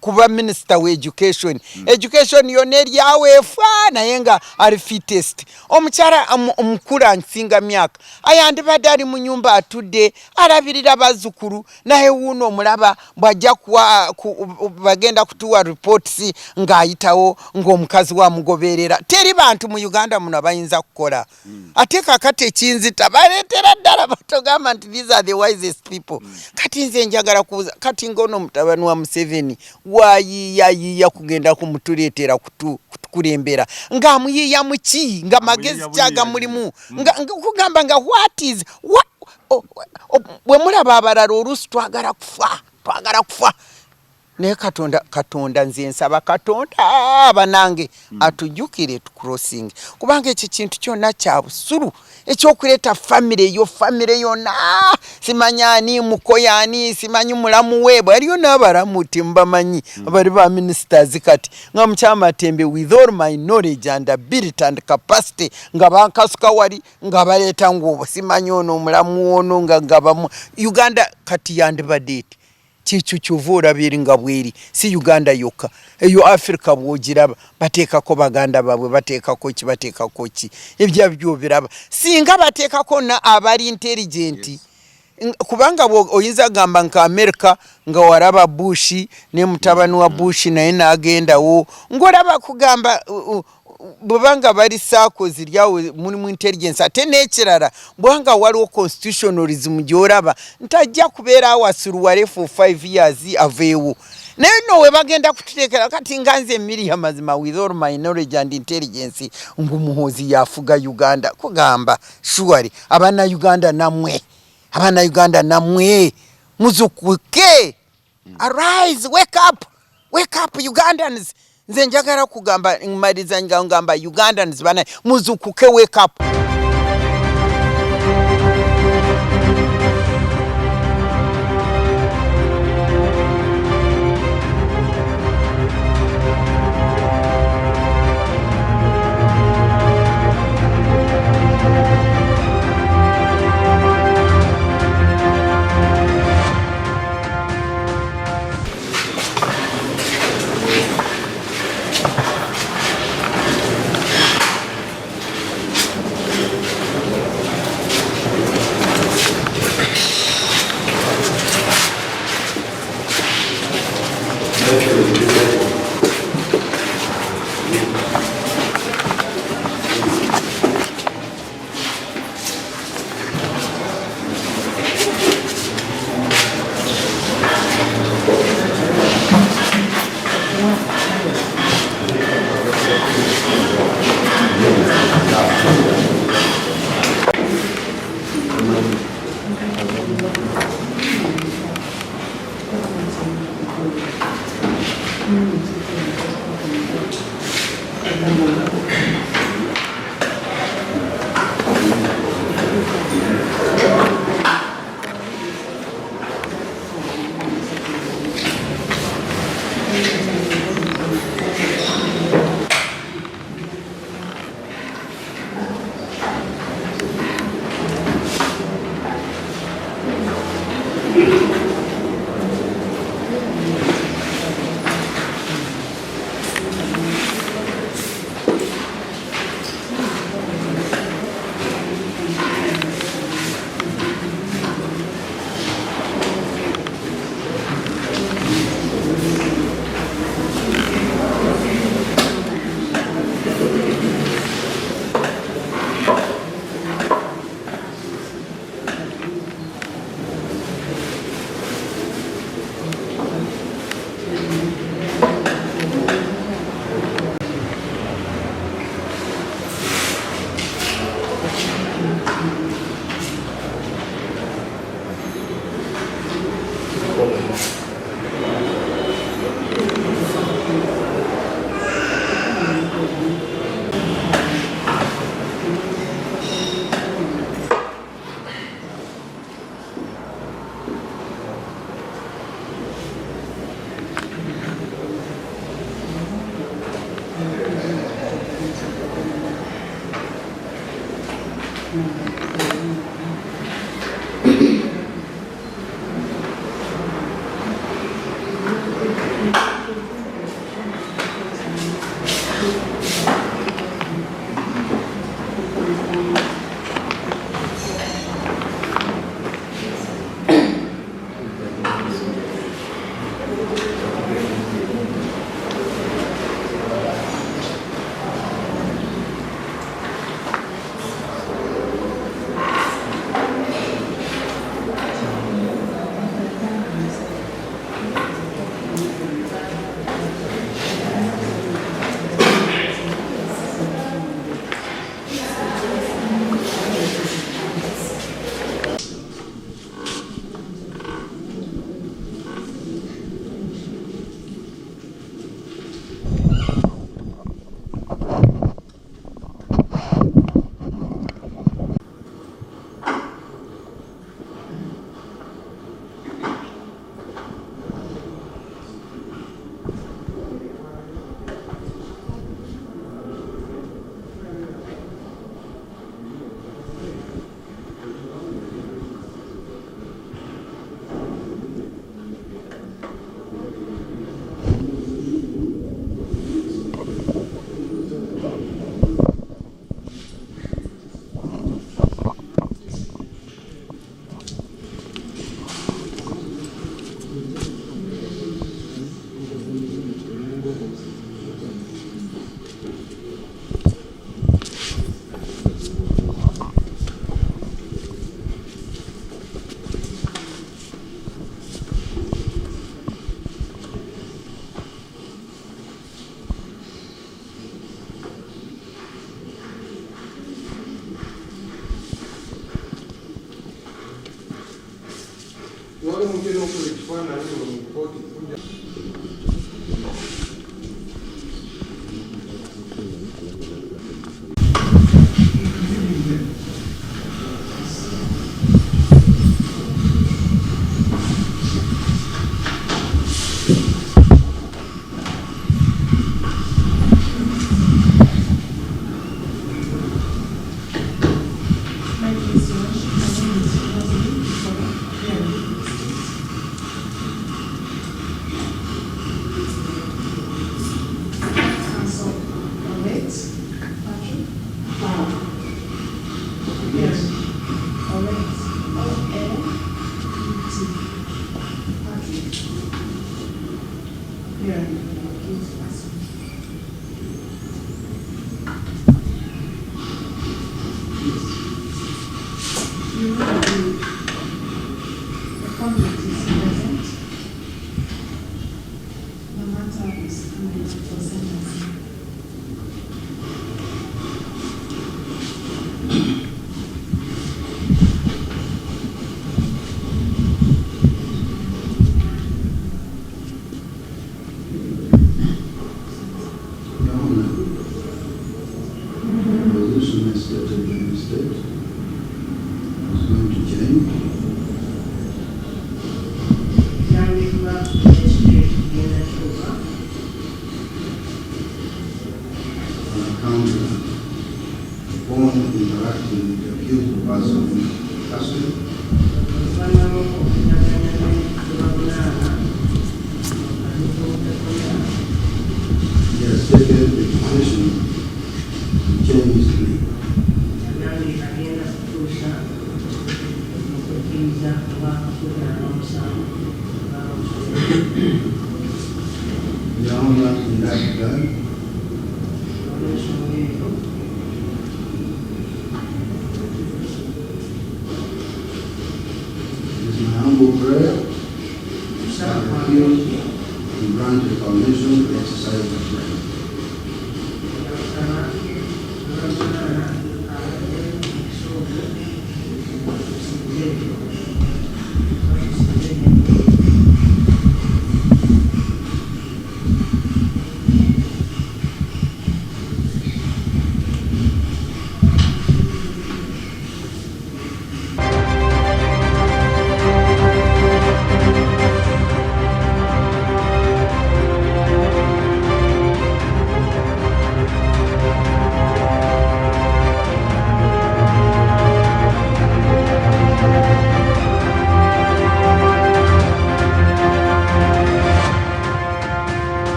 kuba minister we education. Education yonna eryaweefa, naye nga ali fittest. Omukyala omukulu ansinga myaka, ayandibadde ali mu nyumba atudde alabirira bazzukulu, naye wuuno omulaba bw'ajja kuwa bagenda kutuwa reports ng'ayitawo ng'omukazi wamugoberera. Teri bantu mu Uganda muno abayinza kukola. Ate kakati ekinzita, baleetera ddala batogamba nti these are the wisest people. Kati nze njagala kubuuza, kati ngaono mutabani wa Museveni wayiiyayiiya kugenda kumutuleetera kutukulembera, ng'amuyiiya muki, nga magezi kyaga mulimu, nga kugamba nga what is what? Bwe mulaba abalala oluusi twagala kufa, twagala kufa, naye Katonda, Katonda, nze nsaba Katonda banange atujjukire tucrossing, kubanga ekyo kintu kyonna kya busiru ekyokuleeta famire eyo, famire yonna, simanyi ani mukoyaani, simanyi mulamu we. Bwaliyo n'abalamu temubamanyi, abali ba ministers. Kati nga mukyamatembe, with all my knowledge and ability and capacity, nga bankasuka wali nga baleeta ngaobo simanyi ono omulamu ono nga bamu Uganda kati yandibadde eti kikyo kyova olaba eri nga bweri. Si Uganda yokka, eyo Africa bwogiraba bateekako baganda baabwe, bateekako ki, bateekako ki, ebya byobiraba. Singa bateekako na abali intelligent, kubanga oyinza gamba nka America nga waraba Bush ne mutabani wa Bush naye n'agendawo, ng'olaba kugamba bwebanga bali saako ziryawo mulimu intelligence. Ate n'ekirala, bwanga waliwo constitutionalism gy'olaba ntajja kubeera awasuluwale for 5 years aveewo, naye no we bagenda kututeekera. Kati nga nze Miriam mazima, with all my knowledge and intelligence, ngumuhoozi yafuga Uganda, kugamba surely abannayuganda nammwe, abannayuganda nammwe muzukuke, arise, wake up, wake up Ugandans. Nze njagala kugamba, maliza nga ngamba Ugandans bana muzukuke, wake up. Right.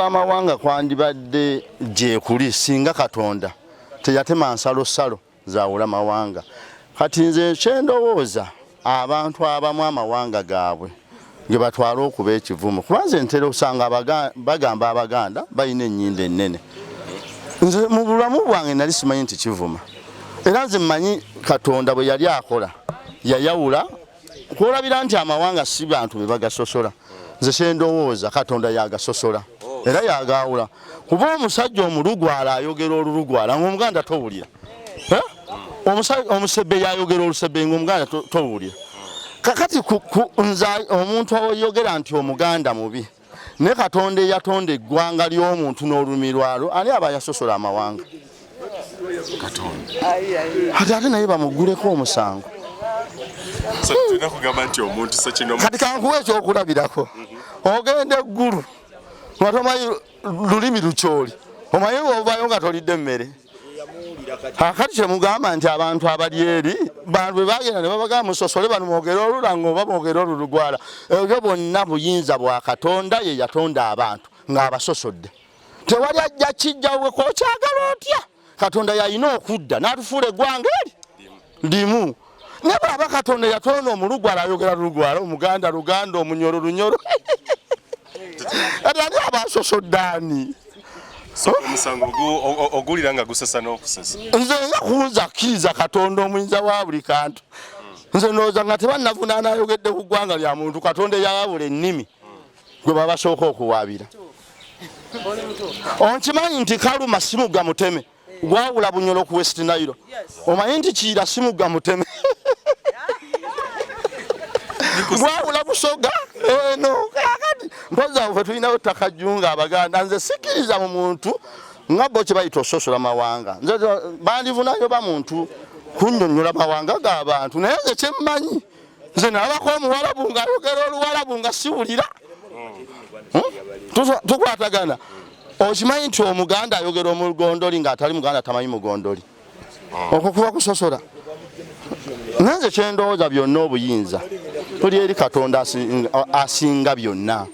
Okusosola amawanga kwandibadde gyekuli singa Katonda teyatema nsalosalo zawula mawanga. Kati nze kyendowooza abantu abamu amawanga gaabwe ge batwala okuba ekivumo, kuba nze ntera osanga bagamba Abaganda balina ennyindo ennene. Nze mu bulamu bwange nali simanyi nti kivuma, era nze mmanyi Katonda bwe yali akola yayawula kwolabira nti amawanga si bantu be bagasosola. Nze kyendowooza Katonda yagasosola era yagaawula, kuba omusajja omulugwala ayogera olulugwala ng'Omuganda towulira, omusebe yayogera olusebe ng'Omuganda towulira. Kakati nze omuntu oyogera nti Omuganda mubi, ne Katonda eyatonda eggwanga ly'omuntu n'olulimi lwalwo, ani aba yasosola amawanga? Katonda. Ate ate naye bamugguleko omusango. Kati kankuwa ekyokulabirako, ogenda eggulu nga tomanyi lulimi lukyoli, omanyi ovayo nga tolidde emmere. Akati kyemugamba nti abantu abali eri bantu bwe bagenda ne babagamba musosole bano mwogere olulango oba mwogere olulugwala, ebyo bwonna buyinza bwa Katonda, ye yatonda abantu ng'abasosodde. Tewali ajja kijja okyagala otya, Katonda yalina okudda n'atufuula eggwanga eri limu. Ne bw'aba Katonda yatonda omulugwala ayogera lulugwala, Omuganda luganda, Omunyoro lunyoro, kati ani aba asosodde ani? Omusango oguwulira nga gusesa n'okusesa. Nze nga kunza kkiriza Katonda omuyinza wa buli kantu. Nze ndowooza nga tebannavunaana ayogedde ku ggwanga lya muntu, Katonda eyawabula ennimi gwe babasooka okuwaabira. Onkimanyi nti Kaluma si mugga muteme gwawula Bunyolo ku West Nile. Omanyi nti Kiira si mugga muteme gwawula Busoga eno. Kakati mpozi awo fe tulinawo ttaka jjunga Abaganda. Nze sikkiriza mu muntu nga bo kye bayita ososola mawanga. Nze bandivunayo ba muntu kunnyonnyola mawanga g'abantu, naye nze kyemmanyi nze nalabako Omuwalabu ng'ayogera Oluwalabu nga siwulira. Tukwatagana. Okimanyi nti Omuganda ayogera Omugondoli ng'atali Muganda tamanyi Mugondoli? Okwo kuba kusosola. Nanze kyendowooza byonna obuyinza tuli eri Katonda asinga byonna.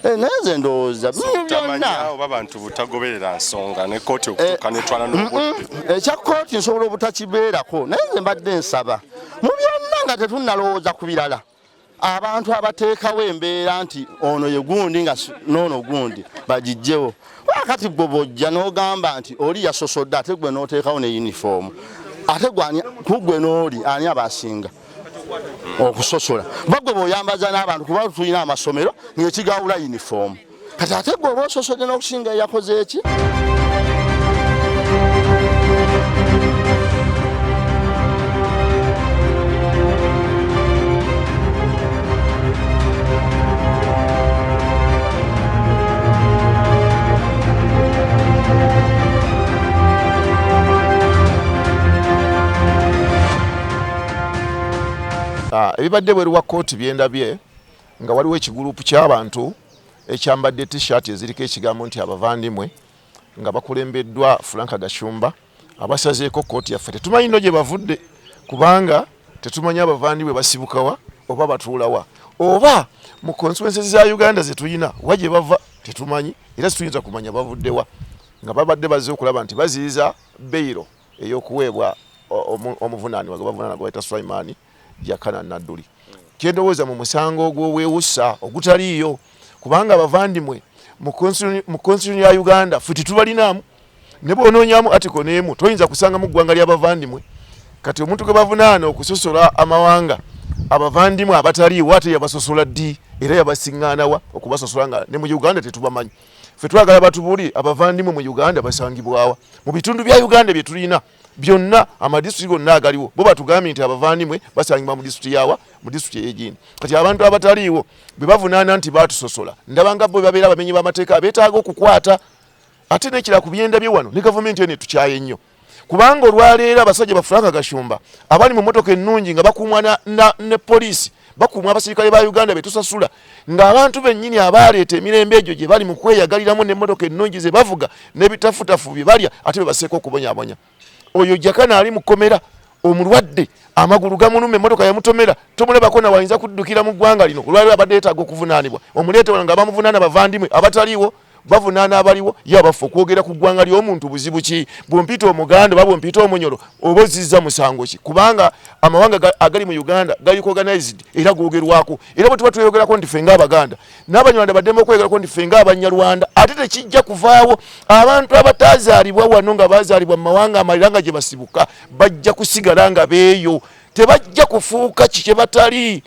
Naye nze ndowooza byonna oba bantu butagoberera nsonga ne kkooti okutuuka netwala n'obudde. Ekya kkooti nsobola obutakibeerako, naye nze mbadde nsaba mu byonna nga tetunnalowooza ku birala, abantu abateekawo embeera nti ono ye gundi nga n'ono gundi bagijjewo. Kati gwe bw'ojja n'ogamba nti oli yasosodde, ate gwe n'oteekawo ne yunifoomu, ate ku gwe n'oli ani aba asinga okusosola? Kuba gwe bw'oyambaza n'abantu, kuba tulina amasomero ng'ekigawula yunifoomu, kati ate gwe oba ososodde n'okusinga eyakoze eki? Ebibadde bweru wa kkooti byendabye nga waliwo ekigulupu ky'abantu ekyambadde t-shirt eziriko ekigambo nti abavandimwe, nga bakulembeddwa Frank Gashumba, abasazeeko kkooti yaffe. Tetumanyi nno gye bavudde, kubanga tetumanyi abavandimwe basibukawa oba batuulawa, oba mu constituencies za Uganda ze tulina wa gye bava tetumanyi, era situyinza kumanya bavuddewa, nga babadde bazze okulaba nti baziyiza beyiro ey'okuweebwa omuvunaanibwa gwe bavunaana gwe bayita Sulaiman Jakana Nadduli. Kyendowooza mu musango ogw'obwewussa ogutaliiyo, kubanga abavandimwe mu constitution ya Uganda ffe tetubalinaamu, ne bw'onoonyamu article n'emu toyinza kusangamu ggwanga ly'abavandimwe. Kati omuntu gwe bavunaana okusosola amawanga, abavandimwe abataliiwo, ate yabasosola ddi era yabasiŋŋaanawa okubasosola nga ne mu Uganda tetubamanyi? Ffe twagala batubuulire abavandimwe mu Uganda basangibwawa mu bitundu bya Uganda bye tulina byonna, amadisitulikiti gonna agaliwo, bo batugambye nti abavandimwe basangibwa mu disitulikiti yawa, mu disitulikiti ey'egindi. Kati abantu abataliiwo bwe bavunaana nti baatusosola, ndaba nga bo babeera abamenyi b'amateeka abeetaaga okukwata. Ate n'ekirala ku byendabye wano, ne gavumenti eno etukyaye nnyo, kubanga olwaleero abasajja ba Frank Gashumba abali mu mmotoka ennungi nga bakuumwa ne poliisi, bakuumwa abasirikale ba Uganda be tusasula, ng'abantu bennyini abaaleeta emirembe egyo gye bali mu kweyagaliramu n'emmotoka ennungi ze bavuga n'ebitafutafu bye balya, ate be baseeko okubonyabonya. Oyo Jakana ali mu kkomera omulwadde, amagulu gamuluma, emmotoka yamutomera, tomulabako na wayinza kuddukira mu ggwanga lino. Olwaleero abadde yeetaaga okuvunaanibwa, omuleete wano nga bamuvunaana bavandimwe abataliiwo. Bavunaana abaliwo ye abaffe. Okwogera ku ggwanga ly'omuntu buzibu ki? Bw'ompita Omuganda oba bw'ompita Omunyoro oba ozizza musango ki? Kubanga amawanga agali mu Uganda gali organized era googerwako, era bwe tuba tweyogerako nti ffe ng'Abaganda, n'Abanyarwanda baddemu okweyogerako nti ffe ng'Abanyarwanda, ate tekijja kuvaawo. Abantu abatazaalibwa wano nga bazaalibwa mu mawanga amalala nga gye basibuka bajja kusigala nga beeyo, tebajja kufuuka ki kye batali.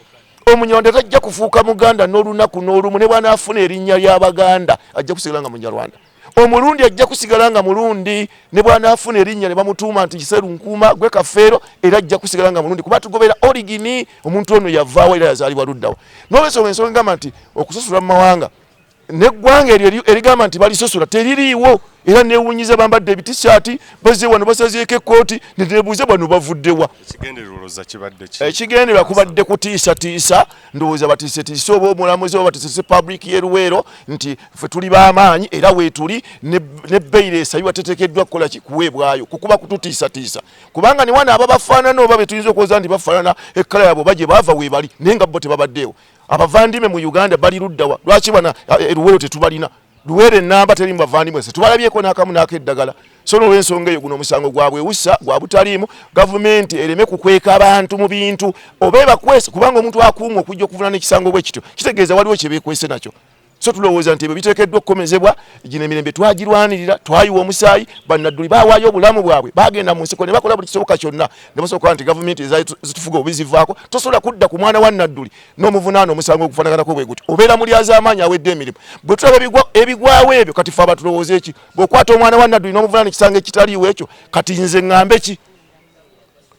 Omunyarwanda tajja kufuuka Muganda n'olunaku n'olumu, ne bw'anaafuna erinnya ly'Abaganda ajja kusigala nga Munyarwanda. Omulundi ajja kusigala nga Mulundi, ne bw'anaafuna erinnya ne bamutuuma nti Kiserunkuuma gwe Kafeero, era ajja kusigala nga Mulundi, kuba tugobera origini. Omuntu ono yavaawo era yazaalibwa luddawa. N'olwensonga ensonga egamba nti okusosola mu mawanga neggwanga eryo erigamba nti balisosola teririiwo. Era newunyiza bambadde ebitisaati bazze wano basazeeko ekkooti, nenebuuza bano bavuddewa. Ekigendererwa kubadde kutiisatiisa, ndowooza batiisetiise oba omulamuzi oba batiisetiise public y'e Luweero nti ffe tuli b'amaanyi era weetuli, ne beyiro esabibwa teteekeddwa kukola ki, kuweebwayo kukuba kututiisatiisa, kubanga ne wano ababafaanana oba betuyinza okulowooza nti bafaanana ekkala yaabwe oba gye baava weebali, naye nga bo tebabaddeewo. Abavandimwe mu Uganda bali luddawa? Lwaki bana Luweero tetubalina? Luweero enamba teri mu bavandimwe, se tubalabyeko n'akamu n'akeddagala. So n'olwensonga eyo guno omusango gwa bwewusa, gwa butaliimu. Gavumenti ereme kukweka abantu mu bintu oba ebakwese, kubanga omuntu akuumwa okujja okuvunaana ekisango bwe kityo kitegeeza waliwo kye beekwese nakyo. So tulowooza nti ebyo biteekeddwa okukomezebwa. Gino emirembe twagirwanirira, twayiwa omusaayi, bannadduli baawaayo obulamu bwabwe, bagenda mu nsiko ne bakola buli kisoboka kyonna ne basobola nti gavumenti ezitufuga obi zivaako. Tosobola kudda ku mwana wa Nadduli n'omuvunaana omusango ogufaanaganako bwe guti, obeera mulyazaamaanyi awedde emirimu. Bwe tulaba ebigwawo ebyo, kati fe abatulowooza eki? Bw'okwata omwana wa Nadduli n'omuvunaana ekisango ekitaliiwo ekyo, kati nze ŋŋambe ki?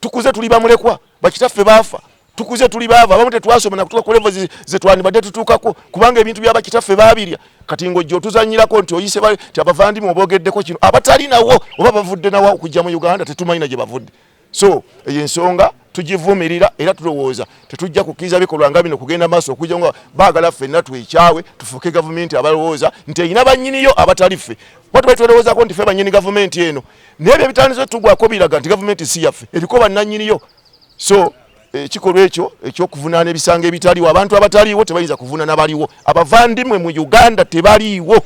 Tukuze tuli bamulekwa, bakitaffe baafa, tukuze tuli baava, abamu tetwasoma nakutuuka ku level ze twandibadde tutuukako, kubanga ebintu bya bakitaffe baabirya. Kati ng'ojja otuzannyirako nti oyise nti abavandimwe oboogeddeko kino, abatali nawo oba bavudde nawo okujja mu Uganda tetumanyi na gye bavudde. So eyo ensonga tugivumirira era tulowooza tetujja kukkiriza bikolwa nga bino kugenda maaso, okujja nga baagala ffenna twekyawe tufuuke gavumenti abalowooza nti erina bannyiniyo abatali ffe, kuba tubali twerowoozako nti ffe bannyini gavumenti eno, naye ebyo ebitandise tugwako biraga nti gavumenti si yaffe, eriko bannannyiniyo. So ekikolwa ekyo ekyokuvunaana ebisango ebitaliwo, abantu abataliiwo tebayinza kuvunaana baliwo. Abavandimwe mu Uganda tebaliiwo.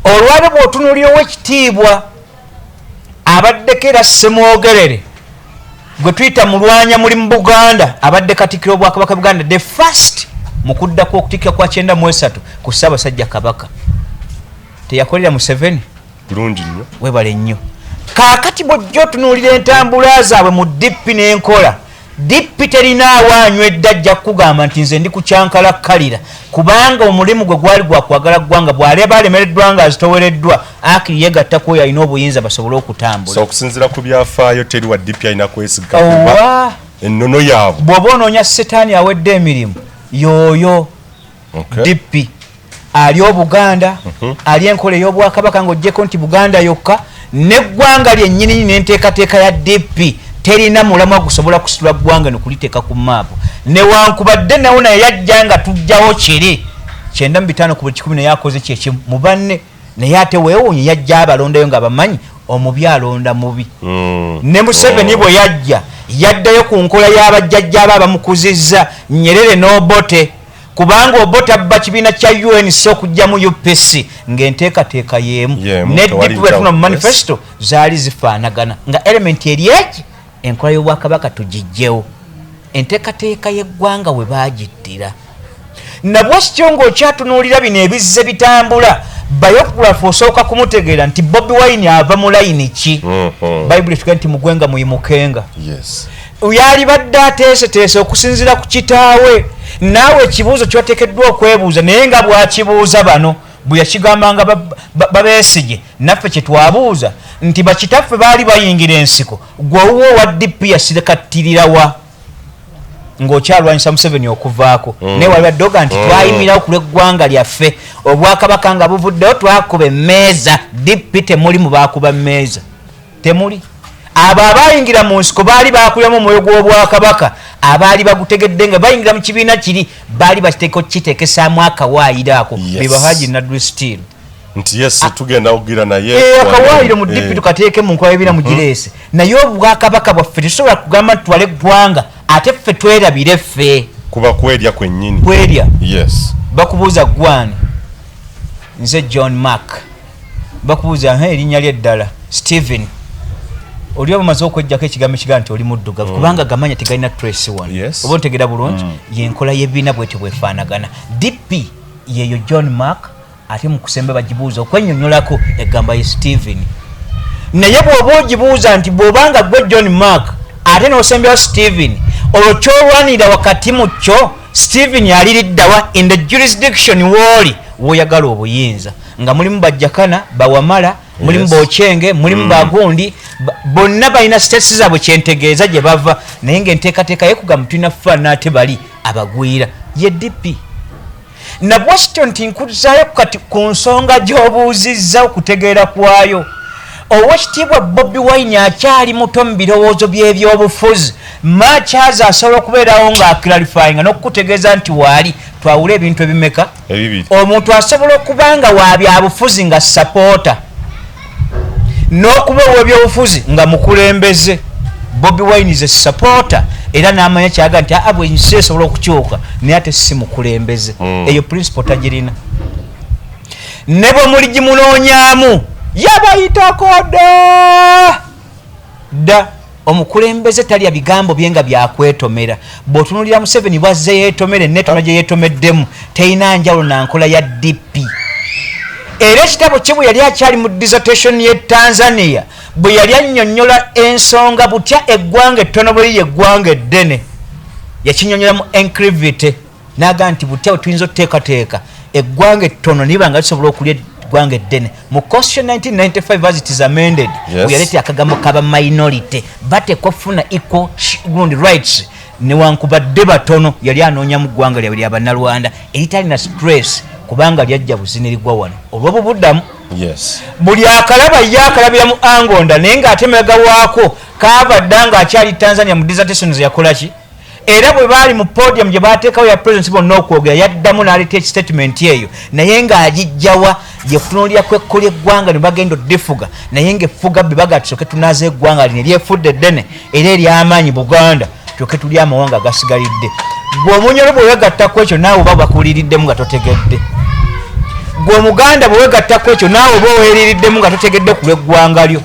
Olwali bw'otunuulira ow'ekitiibwa abaddeko era Ssemwogerere gwe tuyita mulwanya muli mu Buganda, abadde katikkiro obwakabaka Buganda the first mu kuddako okutikkira kwa 93 ku Ssaabasajja Kabaka, teyakolera Museveni bulungi nnyo. Webale nnyo. Kaakati bw'ojja otunuulira entambula zaabwe mu DP n'enkola DP terinaawo anywedde ajja kukugamba nti nze ndi ku kyankalakkalira, kubanga omulimu gwe gwali gwa kwagala ggwanga. Bw'aleba alemereddwa nga azitowereddwa, akiri yegatta ku oyo alina obuyinza basobole okutambula. So okusinziira ku byafaayo teri wa DP alina kwesiga kuba ennono yaabwe. Bw'oba onoonya setaani awedde emirimu yooyo. DP ali Obuganda, ali enkola ey'obwakabaka ng'oggyeko nti Buganda yokka n'eggwanga lyennyini n'enteekateeka ya DP terina mulamwa gusobola kusitula ggwanga nokuliteeka ku maapu, newankubadde nawo naye yajja nga tujjawo kiri 95 ku buli kikumi, naye akoze kyekimu mu banne, naye ate weewuunye yajja abalondayo nga bamanyi omubi alonda mubi. Ne Museveni bwe yajja yaddayo ku nkola y'abajjajja aba abamukuzizza Nyerere n'Obote, kubanga Obote abba kibiina kya UNC okujjamu UPC ng'enteekateeka y'emu ne DP bwetuna mu manifesto zaali zifaanagana nga element eri egi enkola y'obwakabaka tugijjewo, enteekateeka y'eggwanga we baagiddira. Nabwekityo ng'okyatunuulira bino ebizze bitambula, biography osooka kumutegeera nti Bobi Wine ava mu layini ki. Bayibuli etugaa nti mugwenga muyimukenga. Yalibadde ateeseteese okusinziira ku kitaawe. Naawe ekibuuzo kyoteekeddwa okwebuuza, naye nga bw'akibuuza bano bwe yakigambanga babeesige, naffe kye twabuuza nti bakitaffe baali bayingira ensiko, gwe owuwo owa DP yasirikattirirawa ng'okyalwanyisa Museveni okuvaako? Naye walibadde oga nti twayimirawo ku lw'eggwanga lyaffe, obwakabaka nga buvuddewo twakuba emmeeza. DP temuli mu baakuba mmeeza, temuli. Abo abayingira mu nsiko baali bakuliramu omwoyo gw'obwakabaka, abaali bagutegedde nga bayingira mu kibiina kiri baali bakiteeka okukiteekesaamu akawaayiro ako. Yes. Be bahaji Nadru Steel nti yes tugenda kugira naye akawaayiro mu DP tukateeke mu nkola y'ebibiina mugireese. Naye obwakabaka bwaffe tetusobola kugamba nti tutwale eggwanga ate ffe twerabire ffe. Kuba kwerya kwennyini. Kwerya. Yes. Bakubuuza gwani? Nze John Mark. Bakubuuza erinnya lye eddala Steven. Oli oba omaze okwejjako ekigambo ekigaa nti oli muddugavu, kubanga gamanya tegalina trace wano. Oba ontegeera bulungi? Yenkola y'ebibiina bwetyo bwefaanagana. DP yeyo John Mark, ate mu kusemba bagibuuza okwennyonnyolako egamba ye Steven. Naye bw'oba ogibuuza nti bw'obanga gwe John Mark ate n'osembyawo Steven, olwo kyolwanirira wakati mu kyo Steven aliriddawa in the jurisdiction wooli w'oyagala obuyinza, nga mulimu bajjakana bawamala, mulimu bochenge, mulimu bagundi, bonna balina states zaabwe kyentegeeza gye bava, naye ng'enteekateeka yekugamba tulina kufaanana ate bali abagwira ye DP. Nabwekityo nti nkuzaayo kati ku nsonga gy'obuuzizza okutegeera kwayo. Owekitiibwa Bobi Wine akyali muto mu birowoozo by'ebyobufuzi, makyazi asobola okubeerawo ng'aclarifyinga n'okukutegeeza nti waali twawule ebintu ebimeka. Ebibiri. Omuntu asobola okuba nga wa byabufuzi nga sapoota n'okuba ow'ebyobufuzi nga mukulembeze. Bobi Wine is a supporter era n'amanya kyaga nti bwe nsi esobola okukyuka, naye ate si mukulembeze. Eyo principle tagirina, ne bwe muli gimunoonyaamu yabayitako dda dda. Omukulembeze talya bigambo bye nga byakwetomera. Bw'otunuulira Museveni bwazze yeetomera, enneetoma gye yeetomeddemu terina njawulo na nkola ya DP. Era ekitabo kye bwe yali akyali mu dissertation ye Tanzania, bwe yali annyonnyola ensonga butya eggwanga ettono bwe liri eggwanga eddene, yakinnyonnyola mu enclivity, n'agamba nti butya bwe tuyinza okuteekateeka eggwanga ettono niba nga lisobola okulya eggwanga eddene. Mu Constitution 1995 as it is amended, bwe yaleeta akagambo kaba minority bateekwa okufuna equal gundi rights newankubadde batono, yali anoonya mu ggwanga lyabwe lya Bannalwanda eritalina stress, kubanga lyajja buzinirigwa wano olw'obubuddamu. Buli akalaba ye akalabira mu angonda, naye ng'ate mabega waako kaava dda ng'akyali Tanzania mu dissertations yakola ki. Era bwe baali mu podium gye bateekawo ya president bonna okwogera, yaddamu n'aleeta ekitatement eyo, naye ng'agijjawa ye kutunuulira kwekko ly'eggwanga ne bagenda oddifuga, naye ng'effuga bbe baga tusooke tunaaze eggwanga lino eryefudde eddene era ery'amaanyi Buganda, tulyoke tuli amawanga agasigalidde. Gwe Omunyoro bwe weegatta ku ekyo, naawe oba bakuliriddemu nga totegedde. Gwe Omuganda bwe weegatta ku ekyo, naawe oba oweeririddemu nga totegedde ku lw'eggwanga lyo.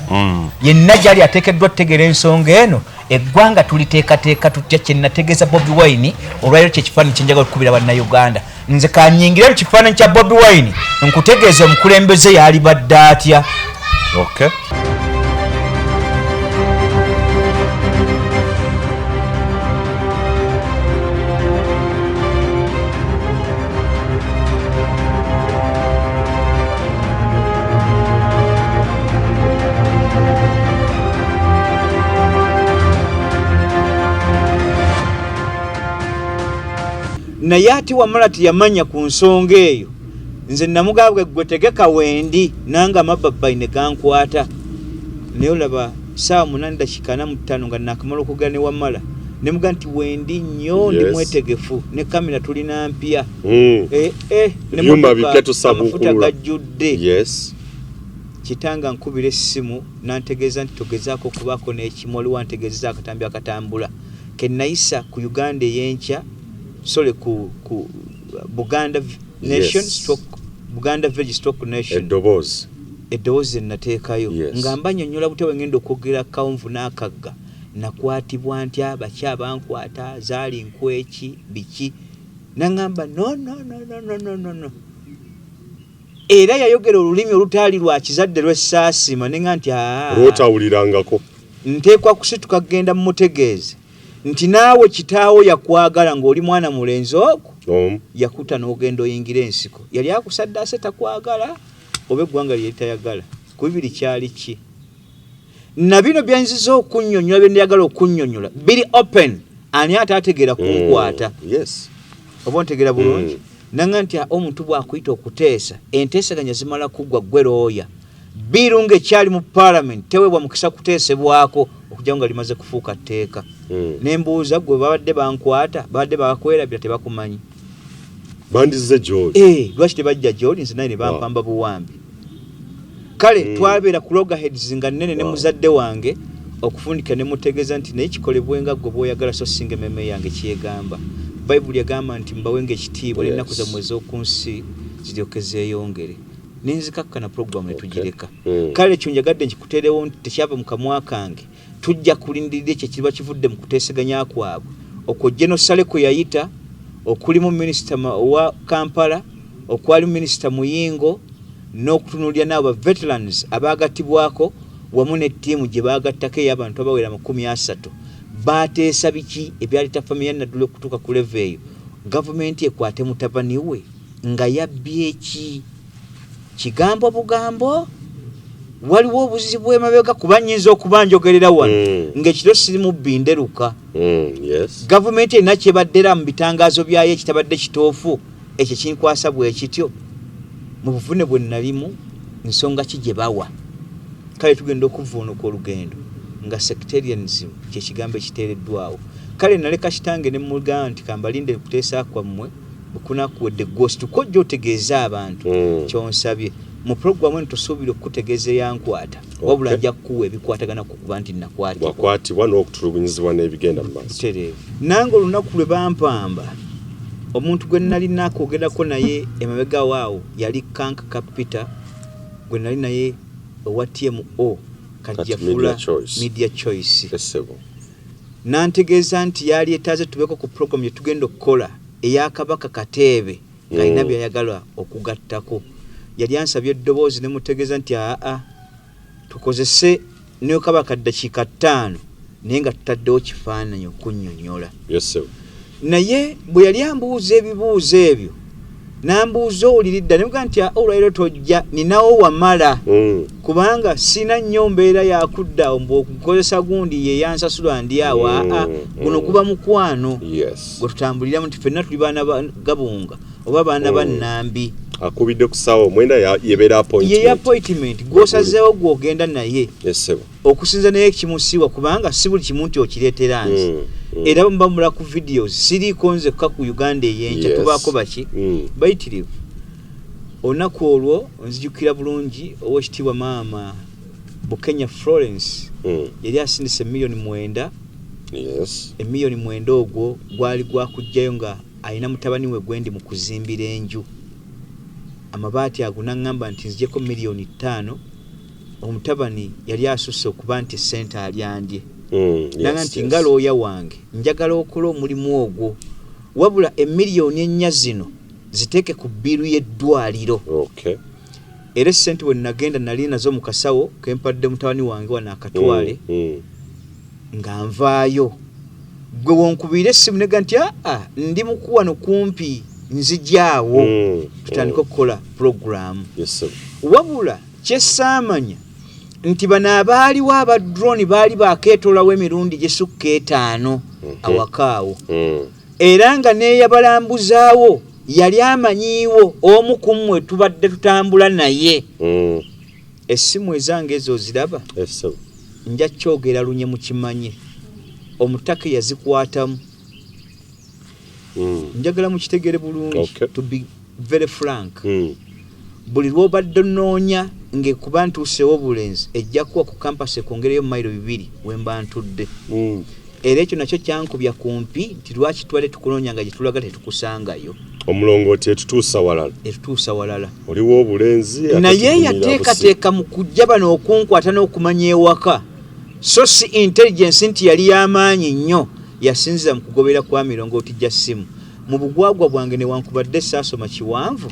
Yenna gyali ateekeddwa okutegeera ensonga eno, eggwanga tuliteekateeka tutya. Kye nategeeza Bobi Wine olwaliro kye kifaananyi kye njagala okukubira Bannayuganda. Nze kanyingire mu kifaananyi kya Bobi Wine nkutegeeza omukulembeze yalibadde atya. Naye ate Wamala teyamanya ku nsonga eyo. Nze namugamba gwe tegeka wendi, nange amababbayi ne gankwata. Naye olaba saawa 8:45 nga nakamala okwogera ne Wamala, ne mugamba nti wendi nnyo, ndi mwetegefu ne kamera tulina mpya. Ne Ebyuma motoka, bipya tusabuukulula. amafuta gajjudde. Kitanga nkubira essimu n'antegeeza nti togezaako okubaako n'ekimu, waliwo antegeezezza akatambi akatambula ke nayisa ku Uganda ey'enkya, sorry, ku Buganda Nation stroke Buganda Village stroke Nation. Eddoboozi. Eddoboozi nateekayo. Nga mbanyonnyola butya bwe ngenda okwogera kawunvu n'akagga, nakwatibwa ntya, baki abankwata, zaali nkweki, biki. Naŋŋamba no, no, no, no, no, no, no, no. Era yayogera olulimi olutaali lwa kizadde lw'essaasima, ne ŋŋamba nti, aa. Lw'otawulirangako. Nteekwa kusituka kugenda mmutegeeze nti naawe kitaawo yakwagala ng'oli mwana mulenzi ogwo, yakuta n'ogenda oyingira ensiko. Yali akusadde ase takwagala oba eggwanga lye litayagala. Ku bibiri kyali ki? Na bino bye nzize okunnyonnyola, bye njagala okunnyonnyola biri open, ani ate ategeera kunkwata? Oba ontegeera bulungi? Nanga nti omuntu bw'akuyita okuteesa, enteeseganya zimala kuggwa ggwe looya. Bill ng'ekyali mu parliament teweebwa mukisa kuteesebwako Okujjawo nga limaze kufuuka tteeka. Nembuuza gwe babadde bankwata, babadde bakwerabira, tebakumanyi? Bandizze gy'oli. Eh, lwaki tebajja gyoli? Nze naye ne bampamba buwambi. Kale twabeera ku loggerheads nga nnene ne muzadde wange okufundika ne mutegeeza nti naye kikolebwe nga ggwe bw'oyagala, so singa emmeeme yange kyegamba. Bayibuli egamba nti mubawenga ekitiibwa n'ennaku zammwe ez'oku nsi ziryoke zeeyongere. Nenzikakkana, puroguramu ne tugireka. Kale ekyo njagadde nkikuteerewo nti tekyava mu kamwa kange. Tujja kulindirira ekyo ekiriba kivudde mu kuteeseganya kwabwe okwo General Saleh kwe yayita, okulimu minisita wa Kampala, okwalimu minisita Muyingo, n'okutunuulira n'abo ba veterans abaagattibwako wamu ne ttiimu gye baagattako ey'abantu abawera 30. Baateesa biki ebyaleeta famire ya Nadduli okutuuka ku level eyo? Gavumenti ekwate mutabani we nga yabbye ki? Kigambo bugambo? Waliwo obuzibu emabega? Kuba nnyinza okuba njogerera wano ng'ekiro siri mubbi nderuka. Gavumenti erina kyebaddera mu bitangaazo byayo ekitabadde kituufu, ekyo kinkwasa bwe kityo mu buvune bwe nalimu, nsonga ki gye bawa? Kale tugenda okuvvuunuka olugendo nga sectarianism kye kigambo ekiteereddwawo. Kale naleka kitange ne mmugamba nti kambalinde okuteesa kwammwe bwe kunaakuwedde, ggwe osituke ojje otegeeze abantu ky'onsabye. Mu pulogulaamu eno tosuubira okukutegeeza eyankwata, wabula nja kukuwa ebikwatagana ku kuba nti nakwatibwa. Wakwatibwa n'okutulugunyizibwa n'ebigenda mu maaso. Butereevu. Nange olunaku lwe bampamba, omuntu gwe nali nakwogerako naye emabega waawo yali Kankaka Peter gwe nali naye owa TMO, kati Kati yafuula Media Choice. Media Choice. Essebo. Nantegeeza nti yali etaaze tubeeko ku pulogulaamu gye tugenda okukola eya Kabaka Kateebe ng'alina by'ayagala okugattako. Yali ansabye eddoboozi ne mutegeeza nti aa, tukozese ne kaba kaddakiika 5, naye nga tutaddewo kifaananyi okunnyonnyola. Yessebo. Naye bwe yali ambuuza ebibuuzo ebyo, n'ambuuza owuliridda, ne mugamba nti olwaliro tojja ninawo wamala, kubanga sina nnyo mbeera yakudda awo mbu okukozesa gundi ye yansasula ndi awo. Aa, guno guba mukwano gwe tutambuliramu nti ffenna tuli baana ba Gabunga oba baana ba Nnambi. Akubidde ku ssaawa 9 yebeera ye appointment. Appointment gw'osazeewo gw'ogenda naye Yessebo. okusinza, naye kimusiiwa kubanga si buli kimu nti okireetera nze. Era muba mula ku videos siriiko nzekka ku Uganda ey'enkya. Tubaako baki bayitirivu. Olunaku olwo nzijukira bulungi, owekitiibwa maama Bukenya Florence yali asindise 9 miliyoni. 9 miliyoni ogwo gwali gwakugjayo nga alina mutabani we gwendi mu kuzimbira enju amabaati ago, naŋŋamba nti nzijeko 5 miliyoni. Omutabani yali asusse okuba nti sente alyandye. Nanga nti nga looya wange njagala okola omulimu ogwo, wabula 4 miliyoni zino ziteeke ku bbiiru y'eddwaliro. Era esente bwe nagenda nali nazo mu kasawo kempadde mutabani wange wano akatwale. Nga nvaayo, gwe wonkubiira essimu nega nti aa, ndi mukuwano kumpi, nzijaawo tutandike okukola puroguramu. Yes, sir. Wabula kyesaamanya nti bano abaaliwo aba drone baali bakeetolawo emirundi gisukka 5 awakaawo, era nga neeyabalambuzaawo yali amanyiiwo omu ku mmwe tubadde tutambula naye. Essimu ezange ezo oziraba? Yes, sir. Nja kyogera lunye mukimanye, omutaka yazikwatamu. Njagala mukitegere bulungi. To be very frank, buli lwobadde onoonya ng'ekuba ntuusewo obulenzi, ejja kuwa ku campus ekwongereyo mayiro 2 wemba ntudde. Era ekyo nakyo kyankubya kumpi nti lwaki tubadde tukunoonya nga gye tulaga tetukusangayo. Omulongooti etutuusa walala. Etutuusa walala. Oliwo obulenzi ate Naye tugumira. Yateekateeka mu kujja bano okunkwata n'okumanya ewaka, so si intelligence nti yali y'amaanyi nnyo. Yasinziza mu kugoberera kwa mirongooti gya ssimu. Mu bugwagwa bwange, newankubadde saasoma kiwanvu,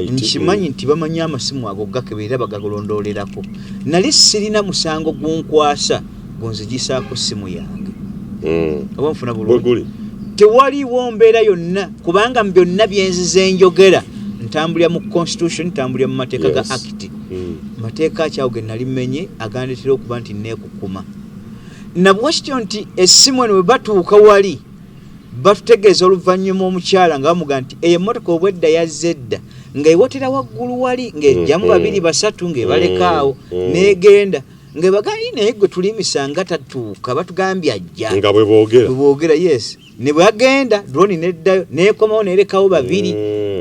IT, nkimanyi nti bamanyi amasimu ago gakebera bagagalondoolerako. Nali sirina musango gunkwasa gunzigisaako ssimu yange. Oba nfuna bulungi? Bweguli. Tewaliiwo mbeera yonna, kubanga mu byonna byenzize njogera ntambulira mu constitution, ntambulira mu mateeka ga act. Mateeka akyawo ge nali mmenye agandetera okuba nti neekukuma nabwe kityo nti essimu eno bwe batuuka wali batutegeeza oluvannyuma omukyala nga bamuga nti eyo emmotoka obwedda yazze edda nga ewotera waggulu wali ng'ejjamu babiri basatu ng'ebalekaawo n'egenda. Nga bagali naye gwe tulimisa nga tatuuka, batugambye ajja. Nga bwe boogera. Bwe boogera, yes. Ne bwagenda drone neddayo nekomawo nerekawo babiri.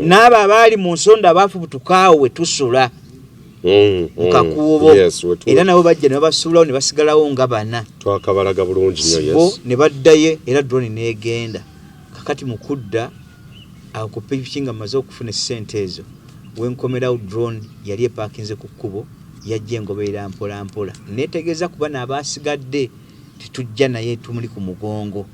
N'abo abaali mu nsonda abaafubutukaawo we tusula mu kakuubo. Era nabo bajja ne babasuulawo ne basigalawo nga bana. Twakabalaga bulungi nnyo, Bo ne baddayo era drone n'egenda. Kakati mu kudda awo ku pikipiki nga mmaze okufuna essente ezo, wenkomerawo drone yali epaakinze ku kkubo, yajja engoberera mpola mpola. Neetegeeza kuba n'abaasigadde tetujja naye tumuli ku mugongo.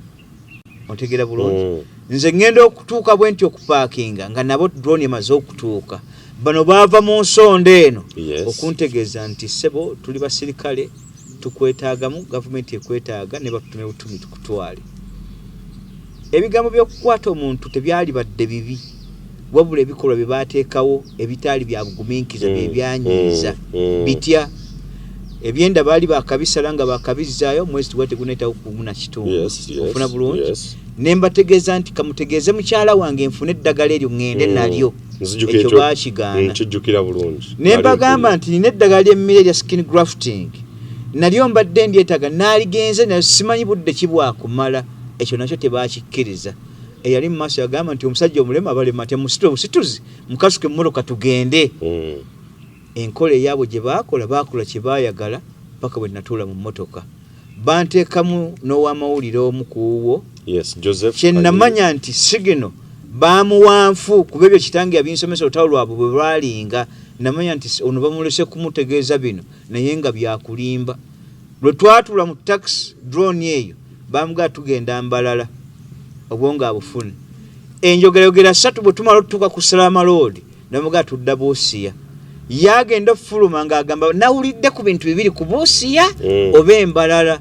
Otegeera bulungi? Nze ŋŋenda okutuuka bwe nti okupaakinga nga nabo drone emaze okutuuka. Bano baava mu nsonda eno okuntegeeza nti ssebo tuli basirikale tukwetaagamu, gavumenti ekwetaaga ne batutumye butumi tukutwale. Ebigambo by'okukwata omuntu tebyalibadde bibi, wabula ebikolwa bye baateekawo ebitaali bya bugumiikiriza bye byanyiiza. Bitya? Ebyenda baali baakabisala nga baakabizzaayo omwezi tugwa tegunaayitawo gumu na kitundu. Ofuna bulungi? Ne mbategeeza nti kamutegeeze mukyala wange nfune eddagala eryo ŋŋende nalyo. Nzijukira Ekyo ekyo. baakigaana. Nkijjukira bulungi. Ne mbagamba nti nina eddagala ly'emmere erya skin grafting nalyo mbadde ndyetaaga, naaligenze nayo simanyi budde ki bwakumala. Ekyo nakyo tebakikkiriza. Eyali mu maaso yagamba nti omusajja omulema abalema temusitule busituzi, mukasuke emmotoka tugende. Enkola eyaabwe gye baakola, baakola kye baayagala paka bwe natuula mu mmotoka. Banteekamu n'owamawulire omu ku wuwo. Yes, Joseph Kye namanya nti sigino baamuwanfu kuba ebyo kitange yabinsomesa olutalo lwabwe bwe lwalinga. Namanya nti ono bamulese kumutegeeza bino naye nga byakulimba. Lwe twatuula mu taxi drone eyo bamugamba tugenda Mbalala obwongo abufune. Enjogerayogera ssatu bwe tumala otutuuka ku Salama Road namugamba tudda Busia. Yagenda okufuluma ng'agamba nawulidde ku bintu bibiri, ku Busia oba Embalala.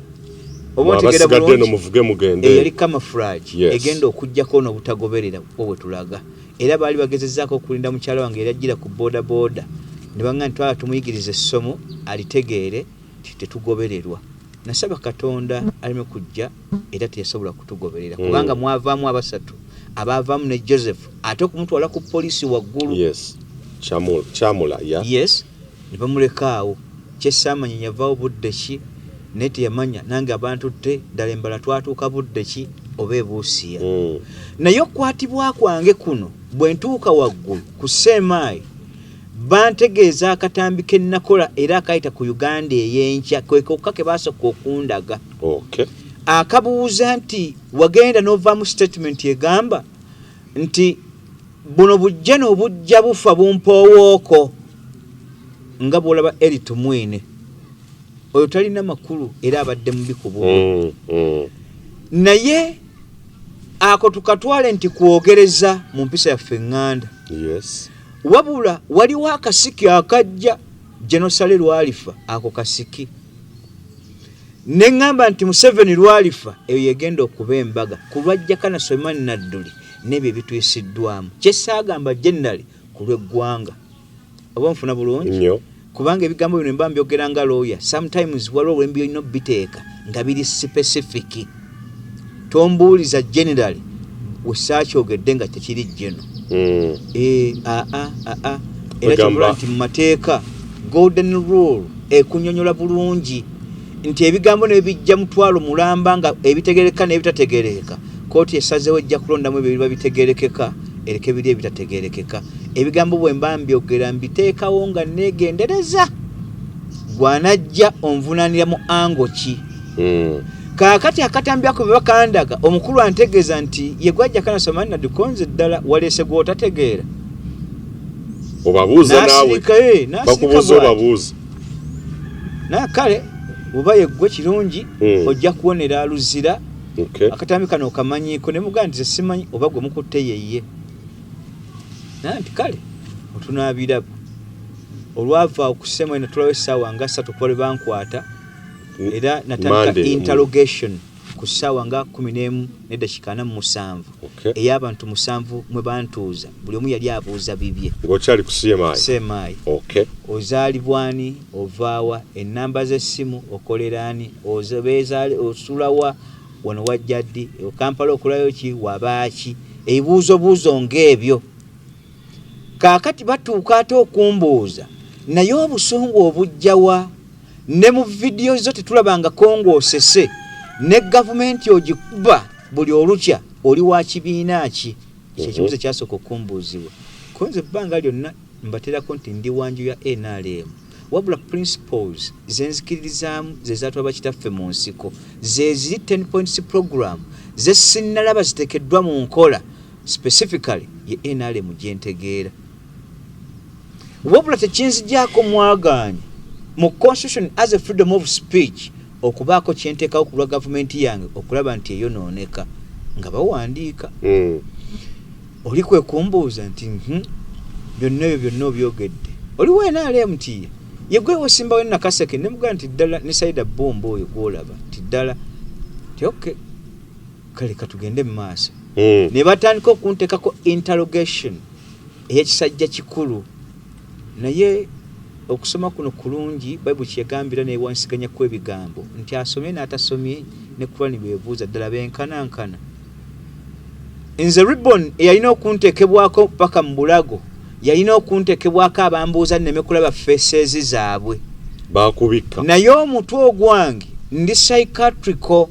Oba otegeera Abasigadde eno bulungi? muvuge mugende. Eyali camouflage egenda okuggyako n'obutagoberera bwo bwe tulaga. Era baali bagezezzaako okulinda mukyala wange yali ajjira ku boda boda ne baŋŋamba nti twala tumuyigirize essomo alitegeere nti tetugobererwa. Nasaba Katonda aleme kujja era teyasobola kutugoberera kubanga mwavaamu abasatu abaavaamu ne Joseph ate okumutwala ku poliisi waggulu. Yes. Chamula, yeah. Yes, ne bamuleka awo. Kye saamanya yavaawo budde ki naye teyamanya nange abantutte ddala embala twatuuka budde ki oba e Busia. Naye okukwatibwa kwange kuno bwe ntuuka waggulu ku CMI bantegeeza akatambi ke nakola era akayita ku Uganda ey'enkya kwe kokka ke baasooka okundaga. Akabuuza nti wagenda n'ovaamu statement egamba nti buno bujja n'obujja bufa bumpoowooko nga bw'olaba Elly Tumwine. Oyo talina makulu era abadde mubi ku bubwe. Naye ako tukatwale nti kwogereza mu mpisa yaffe eŋŋanda. Wabula waliwo akasiki akajja Genosale lwalifa ako kasiki. Ne ŋŋamba nti Museveni lwalifa eyo yegenda okuba embaga ku lwa Jakana Sulaiman Nadduli n'ebyo ebituyisiddwamu. Kye saagamba generally ku lw'eggwanga. Oba nfuna bulungi? Nnyo. Kubanga ebigambo bino mba mbyogera nga lawyer, sometimes waliwo lwe mbyolina obiteeka nga biri specific. Tombuuliza generally we saakyogedde nga tekiri general. Era kyovula nti mu mateeka golden rule ekunyonyola bulungi nti ebigambo ne bijja mutwalo mulamba nga ebitegerekeka n'ebitategerekeka. Kkooti esazeewo ejja kulondamu ebyo ebiba bitegerekeka ereke biri ebitategerekeka. Ebigambo bwe mba mbyogera mbiteekawo nga neegendereza gwanajja onvunaanira mu ango ki. Kaakati akatambi ako bwe bakandaga omukulu antegeeza nti ye gwajja kana Sulaiman Nadduli ddala waleese gw'otategeera. Obabuuza naawe. N'asirika Bakubuuza bw'ati. obabuuza. Kale bw'oba yeggwe kirungi ojja kuwonera aluzira. Akatambi kano okamanyiiko ne mugamba nti simanyi oba gwe mukutte yeye. Naye nti kale otunaabiraba. Olwava okusema eno tulawo essaawa nga ssatu okuva lwe bankwata era natandika interrogation ku ssaawa nga 11:47 ey'abantu 7 mwe bantuuza buli omu yali abuuza bibye. Ng'okyali ku CMI? CMI. Ozaalibwa ani, ovaawa, ennamba z'essimu, okolera ani, osulawa, wano wajja ddi, Kampala okolayo ki, wabaaki, ebibuuzobuuzo ng'ebyo. Kaakati batuuka ate okumbuuza naye obusungu obujja wa? Ne mu vidiyo zo tetulabangako ng'osese, ne gavumenti ogikuba buli olukya, oli wa kibiina ki? Ekyo ekibuuzo kyasooka okumbuuzibwa. Ko nze ebbanga lyonna mbaterako nti ndi wa nju ya nrm, wabula principles ze nzikiririzaamu ze zaatwala bakitaffe mu nsiko, ze ziri 10 points program ze sinnalaba ziteekeddwa mu nkola, specifically ye nrm gye ntegeera. Wabula tekinzigyako mwagaanya mu constitution as a freedom of speech okubaako kye nteekawo ku lwa gavumenti yange okulaba nti eyonooneka nga bawandiika. Oli kwe kumbuuza nti, byonna ebyo byonna obyogedde, oli wa nrm? Nti ye. Ye gwe wesimbawo e Nakaseke? Ne mugamba nti ddala, ne Saida Bbumba oyo gw'olaba nti ddala. Nti okay, kale katugende mu maaso. Ne batandika okunteekako interrogation ey'ekisajja kikulu. Naye okusoma kuno kulungi, Bayibuli kye yagambira n'ewanyisiganya kw'ebigambo nti asomye n'atasomye ne Kurani beebuuza ddala benkanankana. Nze ribbon eyalina okunteekebwako paka mu bulago yalina okunteekebwako abambuuza nneme kulaba faces zaabwe. Baakubikka. Naye omutwe ogwange ndi psychiatrical,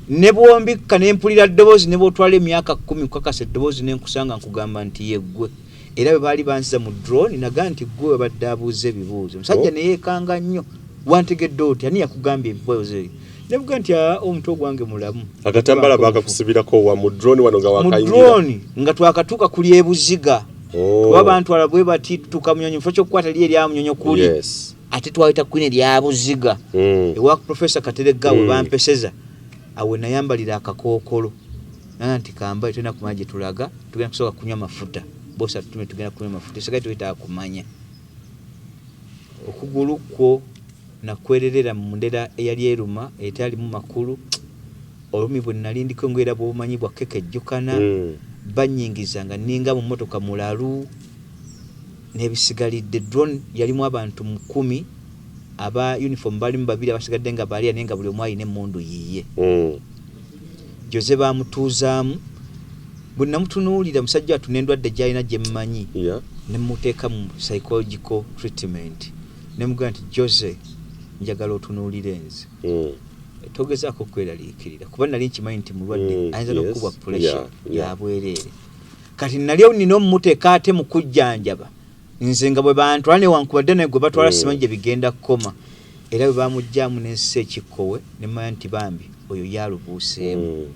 ne bw'ombikka ne mpulira ddoboozi ne bw'otwala emyaka 10 nkukakasa eddoboozi ne nkusanga nkugamba nti yeggwe. Era bwe baali banziza mu drone naga nti ggwe wabadde abuuza ebibuuzo. Omusajja ne yeekanga nnyo. Wantegedde otya? Ani yakugambye ebibuuzo ebyo? Ne mugamba nti aa, omutwe ogwange mulamu. Akatambala baakakusibirako wa mu drone wano nga Mu wakayingira? drone nga twakatuuka ku ly'ebuziga. Kuba bantwala bwe bati tutuuka Munyonyo, mu kifo ky'okukwata liri erya Munyonyo kuli. Ate twayita kwina erya Buziga. Ewa Professor Kateregga we bampeseza, awo we nayambalira akakookolo. Nanga nti kambale tolina kumanya gye tulaga, tugenda kusooka kunywa mafuta. Boss atutumye tugenda kunywa mafuta, esigaye twetaaga kumanya. Okugulu kwo nakwererera mu ndera eyali eruma etalimu makulu. Olulimi bwe nali ndiko ng'era bw'obumanyi bwa kekejjukana, bannyingiza nga nninga mu mmotoka mulalu n'ebisigalidde. Drone yalimu abantu mu kkumi, aba uniform baalimu babiri, abasigadde nga baliya naye nga buli omu alina emmundu yiye. Jose baamutuuzaamu, bwe namutunuulira musajja wattu n'endwadde gy'alina gye mmanyi, ne mmuteeka mu psychological treatment ne mugamba nti Jose njagala otunuulire nze. Togezaako kweraliikirira kuba nali nkimanyi nti mulwadde, ayinza n'okukubwa pressure ya bwereere. Kati nali nina omumuteeka ate mu kujjanjaba nze nga bwe bantwala newankubadde naye gwe batwala simanyi gye bigenda kukoma. Era bwe bamuggyaamu n'ensi ekikkowe ne mmanya nti bambi oyo ye alubuuseemu.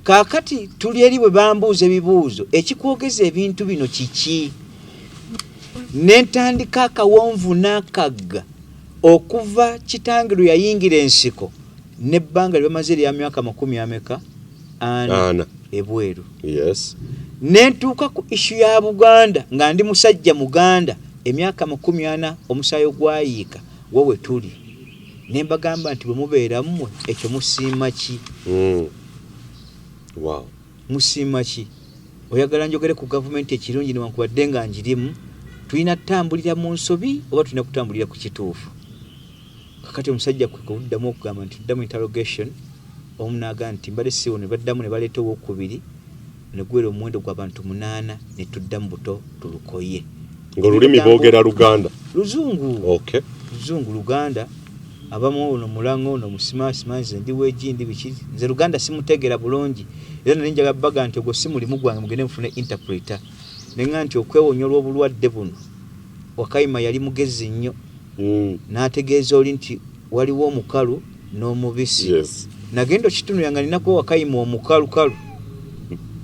Kaakati tuli eri bwe bambuuza ebibuuzo, ekikwogeza ebintu bino kiki? Ne ntandika akawonvu n'akagga okuva kitange lwe yayingira ensiko n'ebbanga lye bamaze erya myaka makumi ameka? Ana. Ana. Ebweru. Ne ntuuka ku issue ya Buganda nga ndi musajja Muganda emyaka 40 omusaayi ogwayiika wa we tuli. Ne mbagamba nti bwe mubeera mmwe ekyo musiima ki? Wow. Musiima ki? Oyagala njogere ku gavumenti ekirungi newankubadde nga ngirimu, tulina kutambulira mu nsobi oba tulina kutambulira ku kituufu? Kakati omusajja kwe kuddamu okugamba nti tuddamu interrogation, omu n'agamba nti mbadde siwo, ne baddamu ne baleeta owokubiri ne guwera omuwendo gw'abantu 8 ne tuddamu buto tulukoye. Ng'olulimi boogera Luganda? Luzungu. Luzungu, Luganda. Abamu ono mulango, ono musimaasima, nze ndi weegi, ndi biki. Nze Luganda simutegeera bulungi. Era nali njagala baga nti ogwo si mulimu gwange, mugende mufune interpreter. Ne ŋŋamba nti okwewonya olw'obulwadde buno, Wakayima yali mugezi nnyo. N'ategeeza oli nti waliwo omukalu n'omubisi. Nagenda okitunulira nga nina kuba Wakayima omukalukalu.